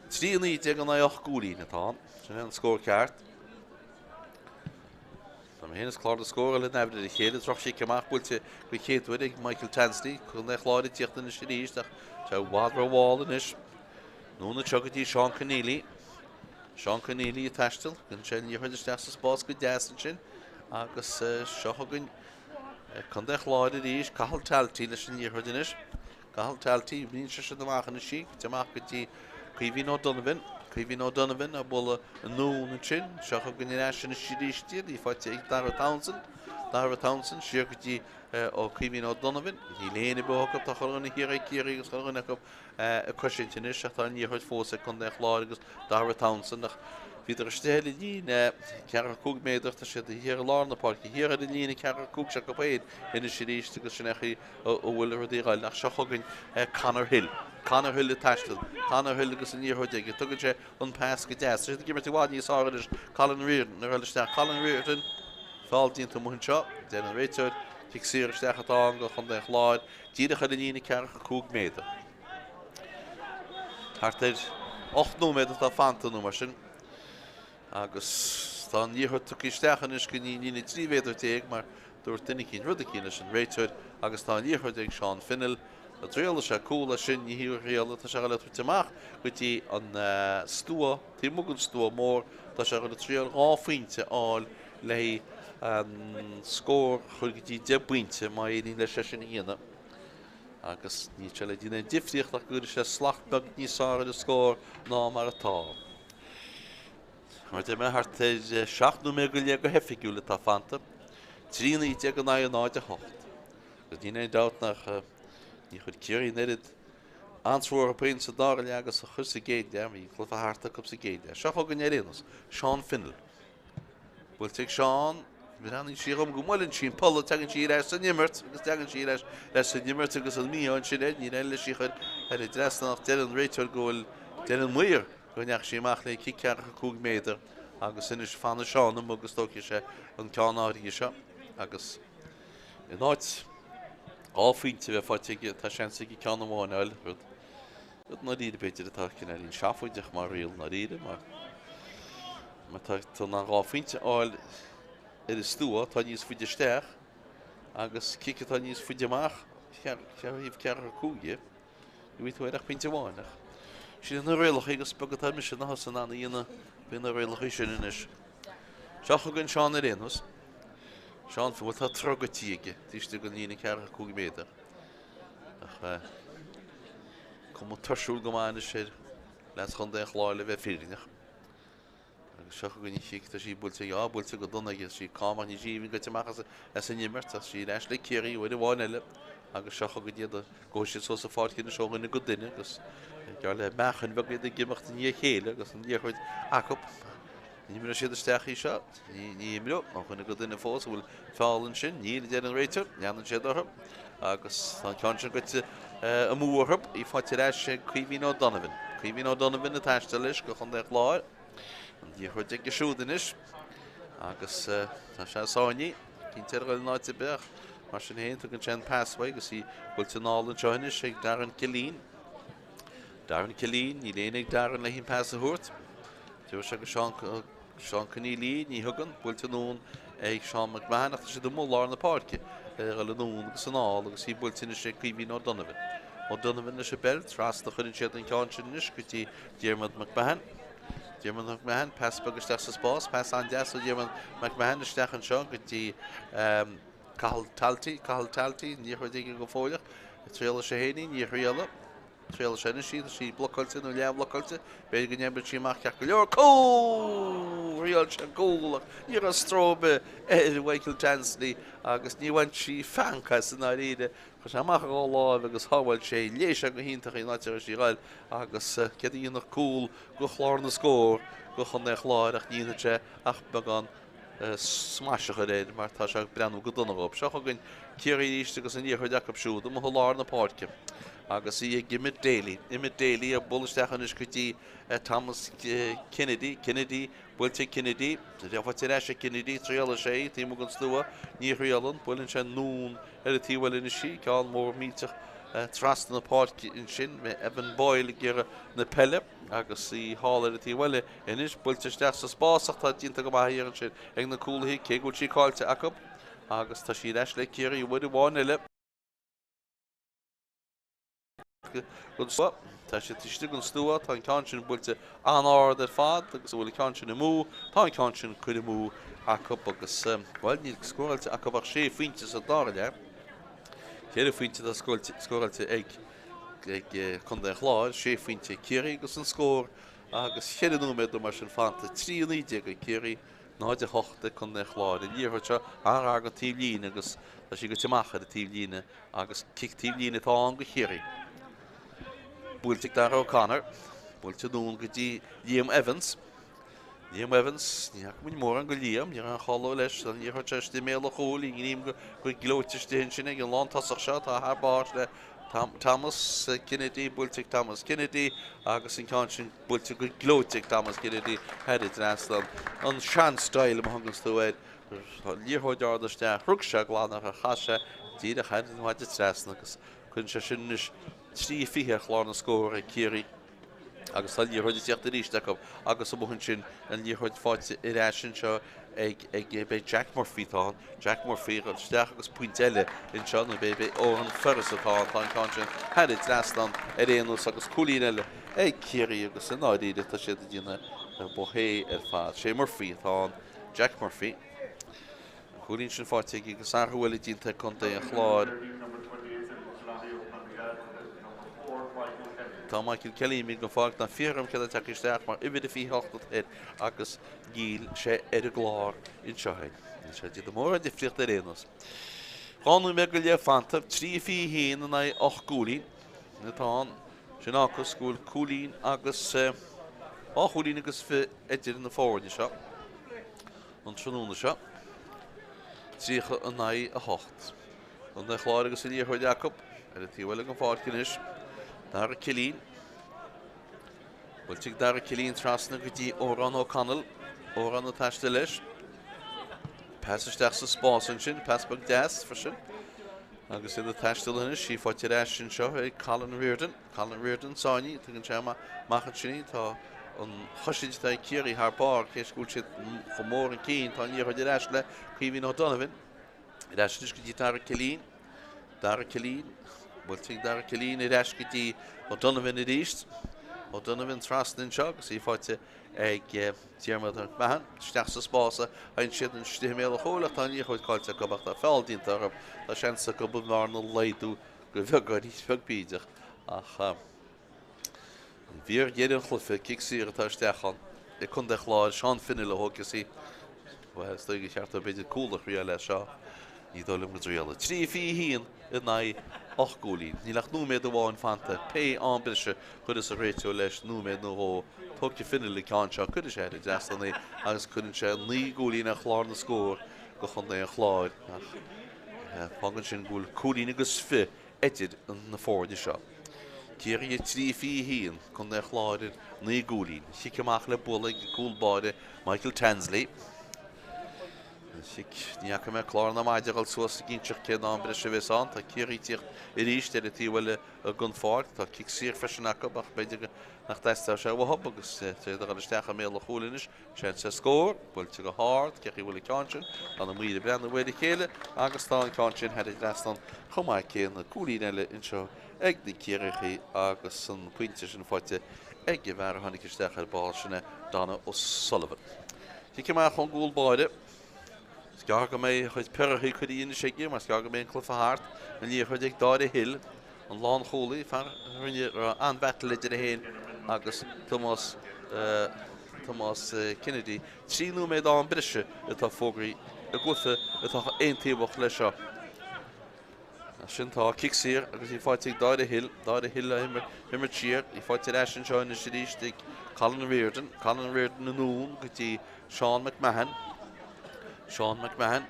3 19 in aghaidh 8 gcúilín atá ann, sin é an scór ceart. Tá mé féin is clár na scór ag dul in aimhréidh a chéile. Droch-chic amach buailte den chéad uair ag Michael Tansley. Contae an Chláir ag tíocht anois arís ach tá i bhfad rómhall anois. Anonn anseo go dtí Seán Conneely. Seán Conneely ag taisteal. Cuireann sé an liathróid isteach sa spás go deas ansin agus seo chugainn Contae an Chláir arís. Cathal Talty leis an liathróid anois. Cathal Talty, bíonn sé sin amach anois í, amach go dtí Caoimhín O'Donovan. Caoimhín O'Donovan á bualadh anonn ansin. Seo chugainn ar ais anois arís iad, í faighte ag Dara Townsend. Dara Townsend siar go dtí ó Caoimhín O'Donovan. Níl éinne beo acu, tá chuile dhuine thiar ag Ciarraí agus chuile dhuine acu ag cosaint anois ach tá an liathróid fós ag Contae an Chláir agus Dara Townsend ach bhíodar istigh ar an líne ceathracha 5 méadar, tá siad thiar i lár na páirce, thiar ar an líne ceathracha 5 s'acu féin anois arís agus sin é an chaoi a bhfuil rudaí ag dul. Ach seo chugainn Conor Hill. Conor Hill ag taisteal. Conor Hill agus an liathróid aige. Tugann sé an pas go deas. Tá siad ag imirt i bhfad níos fearr anois. Colin Riordan ag dul isteach. Colin Riordan. Feall déanta amuigh anseo. Deir an réiteoir. Cic saor isteach atá ann do Chontae an Chláir. Díreach ar an líne 45 méadar. Thart ar 8 nóiméad atá fanta nó mar sin. Agus tá an liathróid tugtha isteach anois go dtí an líne 13 mhéadar mar dúirt duine eicínt rud eicínt leis an réiteoir agus tá an liathróid ag Seán Finnell. An dtriailfidh sé cúl as sin, ní thriailfidh, tá sé ag dul a tabhairt amach go dtí an stua, taobh amuigh den stua mór, tá sé ag dul a triail dhá phointe a fháil le an scór a chur go dtí 10 bpointe má éiríonn leis é sin a dhéanamh. Agus níl sé le déanamh aon difríocht ach go gcuirfidh sé slat beag níos fearr ar an scór ná mar atá. Mar a deir mé, thart ar 7 nóiméad go leith go hoifigiúil atá fanta. 3 19 in aghaidh 0 8. Agus níl aon dabht nach níor chuir Ciarraí an oiread ansa orthu féin sa dara leath agus a chuir sa gcéad leath. Bhí an cluiche thart acu sa gcéad leath. Seo chugainn ar aon nós, Seán Finnell. Buailte ag Seán. Breathnaíonn sí dhom go mbuaileann sí an polla, tagann sí ar ais san imirt agus tagann sí ar ais leis san imirt agus an mí-ádh ansin air, níl aon leis í chur ar an dtrasnán ach deir an réiteoir go bhfuil, deir an maor go ndeachaigh sí amach le cic ceathracha 5 méadar agus anois fanfaidh Seán amuigh agus tógfaidh sé an ceann áirithe seo agus in áit dhá phointe a bheith faighte aige tá seans aige ceann amháin a fháil, rud Rud ndáiríre b'fhéidir atá cineáilín seafóideach mar riail ndáiríre mar má tá tú in ann dhá phointe a fháil ar an stua atá níos faide isteach agus cic atá níos faide amach thaobh ceathracha cúige ní bhfaighidh tú air ach pointe amháin ach sin na rialacha agus beag atá mise ná thusa in ann a dhéanamh faoi na rialacha sin anois. Seo chugainn Seán ar aon nós. Seán, bhuel tá troid aige taobh istigh den líne ceathracha 5 méadar. Ach cuma tuirsiúil go maith anois ar leaids Chontae an Chláir le bheith fírinneach. Agus seo chugainn an chic, tá sí buailte, á, buailte go dona aige, sí cam ach níl sí even goite amach as an imirt, tá sí ar ais le Ciarraí uair amháin eile agus seo chugainn iad, gabhfaidh siad suas an pháirc anois ó dhuine go duine agus geall le meáchain bheaga iad ag imeacht i ndiaidh a chéile agus an liathróid acu. An imreoidh siad isteach í seo? Ní imreoidh, ó dhuine go duine fós, an bhfuil feall ansin? Níl, a deir an réiteoir, leanann siad orthu agus tá an ceann sin goite amú orthu, í faighte ar ais ag Caoimhín O'Donovan. Caoimhín O'Donovan ag taisteal leis go Chontae an Chláir. An liathróid aige siúd anois agus tá sé sáinnithe, cinnte ar dhul in áit ar bith ach mar sin féin tugann sé an pas uaidh agus í buailte anall anseo anois ag Darren Killeen. Darren Killeen, níl éinne ag Darren le an pas a thabhairt. Tabharfaidh sé go Seán, Seán Conneely, ní thugann, buailte anonn ag Seán McMahon ach tá siad amuigh lár na páirce ag dul anonn agus anall agus í buailte anois ag Caoimhín O'Donovan. O'Donovan leis an bpeil, trasna a chuireann siad an ceann sin anois go dtí Diarmuid McMahon. Diarmuid McMahon, pas beag isteach sa spás, pas an-deas ó Diarmuid McMahon isteach anseo go dtí Cathal Talty, Cathal Talty, an liathróid aige go fóilleach, triailfidh sé féin í, ní thriailfidh. Triailfidh sé anois í, tá sí blocáilte nó leathbhlocáilte, b'fhéidir go n-oibreoidh sí amach ceart go leor. Cúl! Thriail sé an cúl ach ní raibh stró ar bith ar Mhichael Tansley agus ní bhain sí fanc as i ndáiríre. Chuir sé amach a dhá láimh agus shábháil sé í. Léigh sé go hiontach í an áit a raibh sí a ghoil agus céard a dhéanfadh cúl go chlár na scór go Chontae an Chláir ach ní dhéanfaidh sé ach beagán smais a chur air mar tá sé ag breathnú go dona dhóibh. Seo chugainn Ciarraí arís agus an liathróid acu siúd amuigh i lár na páirce agus í ag Emmet Daly. Emmet Daly ag bualadh isteach anois go dtí Thomas Kennedy. Kennedy buailte ag Kennedy. Faighte ar ais ag Kennedy. Triailfidh sé í taobh amuigh den slua. Ní thriaileann. Buaileann sé anonn ar an taobh eile anois í. Ceann mór millteach trasna na páirce ansin. Evan Boyle ag iarraidh na peile. Agus í thall ar an taobh eile anois, buailte isteach sa spás ach tá déanta go maith thiar ansin ag na cúlaithe, cé go bhfuil sí caillte acu. Agus tá sí ar ais le Ciarraí uair amháin eile. Don stua. Tá siad istigh don stua, tá an ceann sin buailte an-ard ar fad agus an bhfuil an ceann sin amú? Tá an ceann sin curtha amú acu agus, bhuel, níl scóráilte acu ach sé phointe sa dara leath. Ceithre phointe atá scóráilte ag ag Contae an Chláir, sé phointe ag Ciarraí agus an scór agus cheithre nóiméad nó mar sin fanta, 3, 19 ag Ciarraí, 0, 8 ag Contae an Chláir. An liathróid seo an-ghar don taobh líne agus tá sí goite amach ar an taobh líne agus cic taobh líne atá ann go Chiarraí. Buailte ag Darragh O'Connor, buailte anonn go dtí Liam Evans. Liam Evans, ní fhaca muid mórán go Liam, ní raibh aon chodladh leis, an liathróid seo istigh i mbéal an chúil, i ngreim go gleoite istigh ansin ag an lántosach seo atá thar barr le Thomas Kennedy, buailte ag Thomas Kennedy agus an ceann sin buailte go gleoite ag Thomas Kennedy thar an trasnán. An sean-style má thuganns tú air, liathróid ard isteach, rug sé glan uirthi, chas sé díreach thar an mhaide trasna agus cuireann sé sin anois 3-20 ar chlár na scór ag Ciarraí. Agus tá an liathróid ag tíocht arís acu agus amuigh ansin an liathróid faighte ar ais anseo ag ag beidh Jack Murphy atá ann. Jack Murphy ag dul isteach agus pointe eile anseo nó beidh beidh Odhrán Ferris atá ann. Tá an ceann sin thar an trasnán ar aon nós agus cúilín eile ag Ciarraí agus i ndáiríre tá siad ag déanamh bó-hé ar fad. Sé Murphy atá ann, Jack Murphy. An cúilín sin faighte aige agus athrú eile déanta ag contae an Chláir. Tá Michael Kelly imithe den pháirc. Ná fiafraigh orm cé atá tagtha isteach mar uimhir a 28 atá air agus níl sé ar an gclár anseo féin. Níl sé ag déanamh mórán difríochta ar aon nós. 2 nóiméad go leith fanta, 3-21 in aghaidh 8 gcúilín atá ann. Sin fhágfas go bhfuil cúilín agus dhá chúilín agus fi idir na foirne seo. an tráthnóna seo. 30 in aghaidh 8. Contae an Chláir agus an liathróid acu ar an taobh eile den pháirc anois. Dara Killeen. Buailte ag Dara Killeen trasna go dtí Odhrán O'Connell. Odhrán ag taisteal leis. Pas isteach sa spás ansin, pas beag deas freisin. Agus iad ag taisteal anois, í faighte ar ais anseo ag Colin Riordan. Colin Riordan, sáinnithe, tugann sé amach ansin í. Tá an chosaint atá ag Ciarraí thar barr, cé is go bhfuil siad chomh mór chun cinn. Tá an liathróid ar ais le Caoimhín O'Donovan. Ar ais anois go dtí Dara Killeen. Dara Killeen. Buailte ag Dara Killeen ar ais go dtí O'Donovan arís. O'Donovan trasna anseo agus í faighte ag Diarmuid McMahon. Isteach sa spás a théann siad istigh i mbéal an chúil ach tá an liathróid caillte acu ach tá feall déanta orthu. Tá seans acu an bhearna a laghdú go beagáinín beag bídeach ach i bhfíordheireadh an chluiche, cic saor atá isteach ann. ag Contae an Chláir, Seán Fennell a thógfas í. Bhuel, is dóigh gur cheart dó b'fhéidir cúl a thriail as seo. Ní dóigh liom go dtriailfidh. 3-21 in aghaidh 8 gcúilín. Níl ach nóiméad amháin fanta. Pé am breise a chuirfeas an réiteoir leis, nóiméad nó dhó, tógfaidh Fennell an ceann seo, cuirfidh sé thar an dtrasnán í agus cuireann sé 9 gcúilín ar chlár na scór do chontae an Chláir. Ach fágann sin go bhfuil cúilín agus fi idir na foirne seo. Ciarraí 3-21, Contae an Chláir ar 9 gcúilín. Chic amach le bualadh ag an gcúl báire Michael Tansley. Chic, ní fhaca mé clár na maide ag dul suas ag inseacht cén am breise a bheas ann. Tá Ciarraí ag tíocht arís ar an taobh eile den pháirc. Tá cic saor freisin acu ach b'fhéidir nach dteastódh sé uathu agus tar éis a dhul isteach i mbéal an chúil anois. Seans ar scór, buailte go hard, cé chaoi a bhfuil an ceann sin? Tá na maoir ag breathnú ar a chéile agus tá an ceann sin thar an dtrasnán chomh maith céanna. Cúilín eile anseo ag na Ciarraíochaí agus an pointe sin faighte ag an bhfear a tháinig isteach ar ball, sin é Donagh O'Sullivan. Cic amach ón gcúl báire. Is gearr go mbeidh a chuid piorrachaí curtha anois aige mar is gearr go mbeidh an cluiche thart. An liathróid ag Dáire Hill, an lánchúlaí, fear a rinne an-bhattle idir é féin agus Tomás Tomás Kennedy. 3 nóiméad am breise atá fógraithe i gcluiche atá aontaobhach leis seo. As sin tá cic saor agus í faighte ag Dáire Hill. Dáire Hill á himirt siar. Í faighte ar ais anseo anois arís ag Colin Riordan. Colin Riordan anonn go dtí Seán McMahon. Seán McMahon.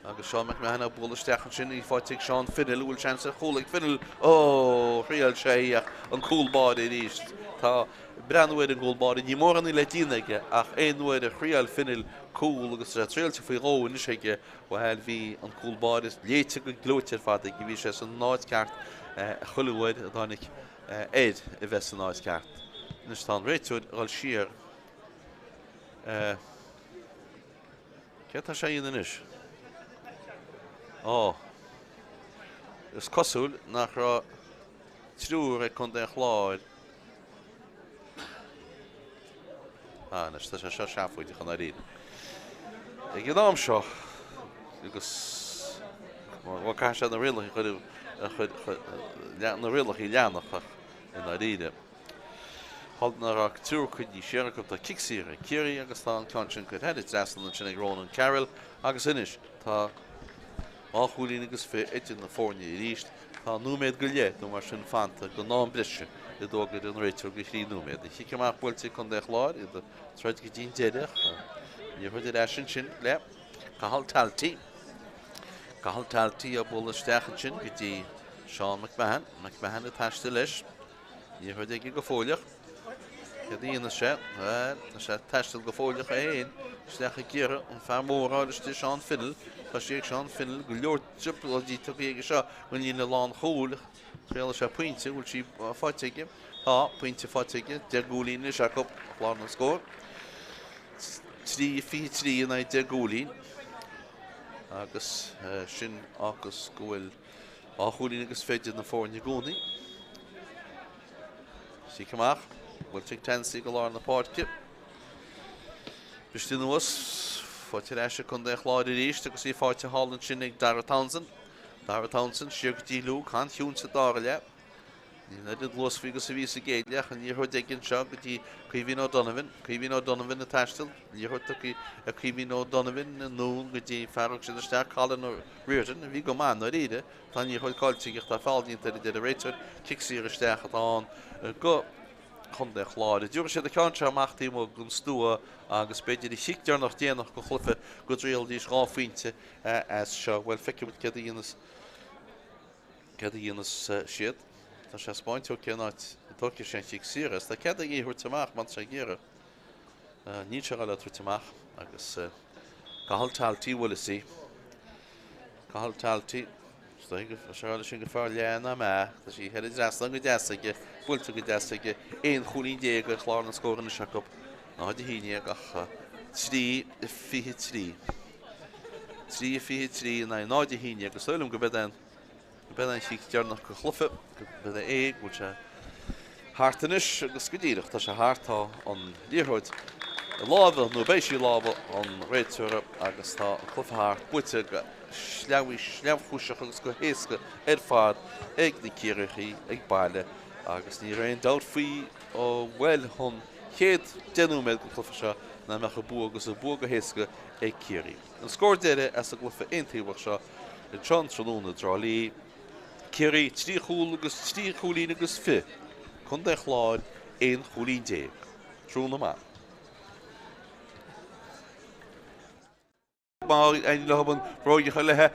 Agus Seán McMahon á bualadh isteach ansin. Í faighte ag Seán Fennell. Bhfuil seans ar chúl ag Fennell? Ó, thriail sé í ach an cúl báire arís. Tá breathnú ar an gcúl báire. Ní mórán le déanamh aige ach aon uair a thriail Fennell cúl agus tá sé triailte faoi dhó anois aige Bhuel, bhí an cúl báire léite go gleoite ar fad aige, bhí sé san áit ceart chuile uair a dtáinig air a bheith san áit ceart. Anois tá an réiteoir ag dul siar. Céard tá sé a dhéanamh anois? Ó, is cosúil nach raibh triúr ag Contae an Chláir. Ah, anois tá sé seo seafóideach i ndáiríre. Ag an am seo, agus bhuel caithfidh sé na rialacha a chur, na rialacha a leanacht ach i ndáiríre. Tharla nach raibh triúr coinnithe siar acu, tá cic saor ag Ciarraí agus tá an ceann sin curtha thar an trasnán ansin ag Ronan Carroll agus anois tá Dhá chúilín agus fi idir na foirne arís. Tá nóiméad go leith nó mar sin fanta don am breise a d'fhógair an réiteoir do thrí nóiméad. An chic amach buailte ag Contae an Chláir, iad ag troid go dtí an deireadh. An liathróid ar ais ansin le Cathal Talty. Cathal Talty á bualadh isteach ansin go dtí Seán McMahon. McMahon ag taisteal leis. Liathróid aige go fóilleach. Céard a dhéanfas sé? Bhuel, tá sé ag taisteal go fóilleach é féin isteach ag iarraidh an fear mór a fháil istigh, Seán Fennell. Tá sí ag Seán Fennell, go leor trioblóidí tugtha aige seo gon líne lánchúil. Triailfidh sé pointe, bhfuil sí faighte aige? Tá, pointe faighte aige. 10 gcúilín anois acu ar chlár na scór. 3, 23 in aghaidh 10 gcúilín. Agus sin agus go bhfuil dhá chúilín agus fi idir na foirne i gcónaí. Cic amach. Buailte ag Tansey go lár na páirce. Briste anuas. Faighte ar ais ag Contae an Chláir arís agus í faighte thall ansin ag Dara Townsend. Dara Townsend siar go dtí Luke. An-chiúin sa dara leath. Níl an oiread luas faoi agus a bhí sa gcéad leath. An liathróid aige anseo go dtí Caoimhín O'Donovan. Caoimhín O'Donovan ag taisteal. Liathróid tugtha ag Caoimhín O'Donovan anonn go dtí fear a thug siad isteach, Colin Riordan, a bhí go maith i ndáiríre. Tá an liathróid caillte aige ach tá feall déanta air a deir an réiteoir. Cic saor isteach atá ann go Contae an Chláir. Dtabharfaidh siad an ceann seo amach taobh amuigh den stua agus b'fhéidir an chic deireanach déanach den chluiche go dtriailfidís dhá phointe as seo. Bhuel, feicfidh muid céard a dhéanas céard a dhéanas siad. Tá sé ag 'spáint dó cén áit a dtógfaidh sé an chic saor as. Tá cead aige í a thabhairt amach má tá sé ag iarraidh. Níl sé ag dul á tabhairt amach agus Cathal Talty a bhuailfeas í. Cathal Talty, is dóigh go bhfuil sin go fearr leath ná meath. Tá sí thar an dtrasnán go deas aige, buailte go deas aige. 11 chúilín ar chlár na scór anois acu. 0-11 ach 3-23. 3-23 in aghaidh 0-11. Is dóigh liom go mbeidh an B'in an chic deireanach den chluiche, go b'in é, go bhfuil sé thart anois agus go díreach tá sé thart, tá an liathróid i lámha, nó beidh sí i lámha an réiteora agus tá an cluiche thart, buaite go sleamhaí, sleamhchúiseach agus go héasca ar fad ag na Ciarraíochaí ag baile agus ní raibh aon dabht faoi ó bhuel an chéad 10 nóiméad den chluiche seo ná mbeadh an bua agus an bua go héasca ag Ciarraí. An scór deiridh as an gcluiche aontaobhach seo anseo an tráthnóna i dTrá Lí, Ciarraí 3 chúl agus 3 chúilín agus 20, Contae an Chláir 11 chúilín. Tráthnóna maith. Éiríonn leo an bhróig a chur léithe,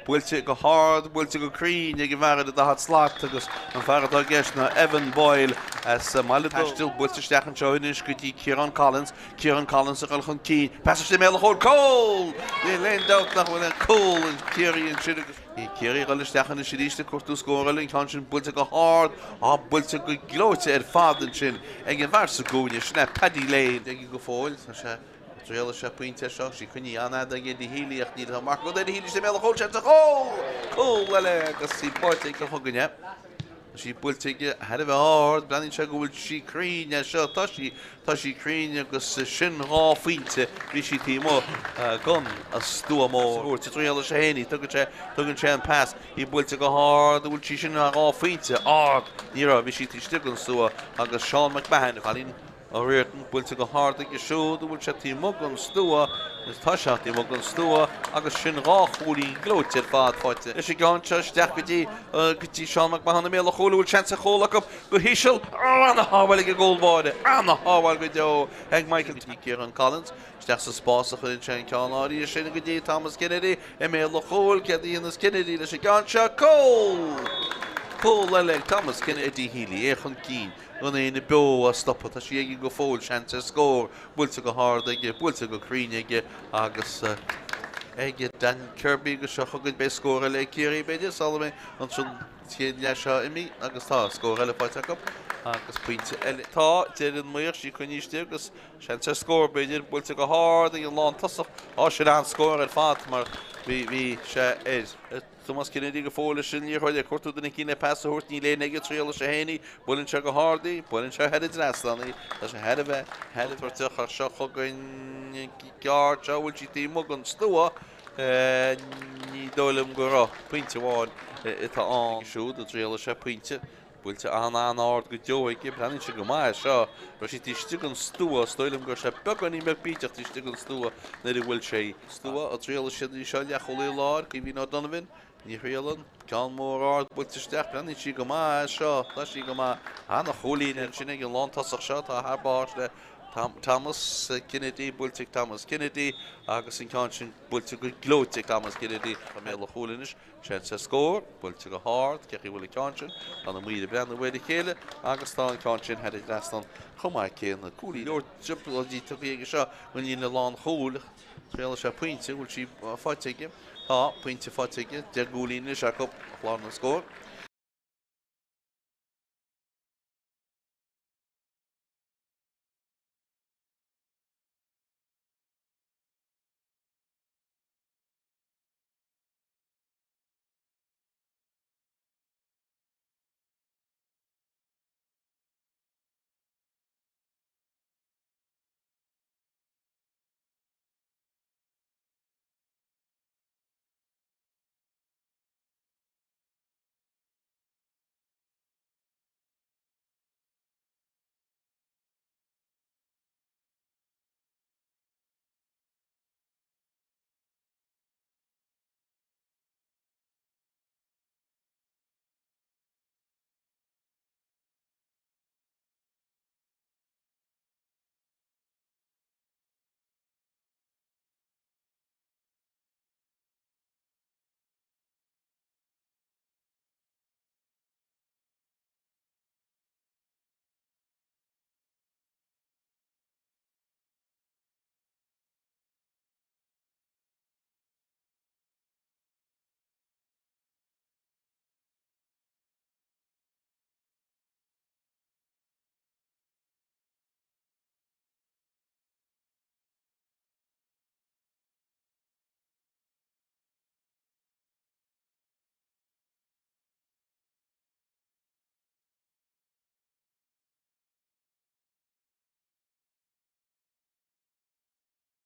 buailte go hard, buailte go cruinn ag an bhfear ar an 40 slat agus an fear atá i gceist ná Evan Boyle as mBaile Taistil, buailte isteach anseo anois go dtí Ciarán Collins, Ciarán Collins ag dul chun cinn, pas istigh i mbéal an chúil, cúl! Níl aon dabht nach bhfuil aon cúl ag Ciarraí ansin agus Ciarraí ag dul isteach anois arís ag cuartú scór eile, an ceann sin buailte go hard, á buailte go gleoite ar fad ansin ag an bhfear sa gcúinne, sin é Paddy Lane. Aige go fóill, tá sé Triail sé pointe seo, sí coinnithe an-fhada ag Eddie Healy ach níl an marc rud Eddie Healy istigh i mbéal an chúil, seans ar chúl! Cúl eile agus í buailte ag chugainne. Tá sí buailte aige thar a bheith ard, breathnaíonn sé go bhfuil sí cruinn é seo, tá sí, tá sí cruinn agus sin dhá phointe, bhí sí taobh amuigh den stua mór. Sa triail sé féin í, tugann sé, tugann sé an pas, í buailte go hard, an bhfuil sí sin dhá phointe, ard, ní raibh, bhí sí taobh istigh den stua agus Seán McMahon, cailín O'Riordan buailte go hard aige siúd, an bhfuil sé taobh amuigh den stua, is tá sé taobh amuigh den stua agus sin dhá chúilín gleoite ar fad faighte leis an gceann seo isteach go dtí go dtí Seán McMahon i mbéal an chúil, an bhfuil seans ar chúl acu go híseal, ana-shábháil ag an gcúl báire, ana-shábháil go deo ag Michael go dtí Ciarán Collins, isteach sa spás a chuireann sé an ceann áirithe sin go dtí Thomas Kennedy i mbéal an chúil, céard a dhéanas Kennedy leis an gceann seo, cúl! Cúl eile ag Thomas Kennedy, Eddie Healy, é chun cinn. Gan éinne beo á stopadh, tá sí aige go fóill, seans ar scór, buailte go hard aige, buailte go cruinn aige agus ag Dan Kirby agus seo chugainn, beidh scór eile ag Ciarraí b'fhéidir, sula mbeidh an chéad leath seo imithe agus tá scór eile faighte acu agus pointe eile. Tá, deir an maor, sí coinnithe istigh agus seans ar scór b'fhéidir, buailte go hard ag an lántosach, á sin an-scór ar fad mar bhí sé ar. Thomas Kennedy go fóill leis an liathróid ag cuartú duine eicínt le pas a thabhairt, níl éinne aige, triailfidh sé féin í, buaileann sé go hard í, buaileann sé thar an dtrasnán í, tá sé thar a bheith thar a bheith ach seo chugainn gearr seo, bhfuil sí taobh amuigh den stua, ní dóigh liom go raibh, pointe amháin atá ann. Siúd a dtriailfidh sé pointe. Buailte an-an-ard go deo aige, breathnaíonn sé go maith é seo. Raibh sí taobh istigh den stua, is dóigh liom go raibh sé beagáinín beag bídeach taobh istigh den stua nuair a bhuail sé. Stua, an dtriailfidh siad í seo leathchúlaí láir, Caoimhín O'Donovan, ní thriaileann, ceann mór ard buailte isteach, breathnaíonn sí go maith é seo, tá sí go maith. An-chúilín ansin ag an lántosach seo atá thar barr le Thomas Kennedy, buailte ag Thomas Kennedy agus an ceann sin buailte go gleoite ag Thomas Kennedy. Tá i mbéal an chúil anois. Seans ar scór, buailte go hard, cé chaoi a bhfuil an ceann sin? Tá na maoir ag breathnú ar a chéile agus tá an ceann sin thar an dtrasnán chomh maith céanna. Cúilín leor trioblóidí tugtha aige seo go líne lánchúil. Triailfidh sé pointe, bhfuil sí faighte aige? Tá, pointe faighte aige, 10 gcúilín anois acu, clár na scór.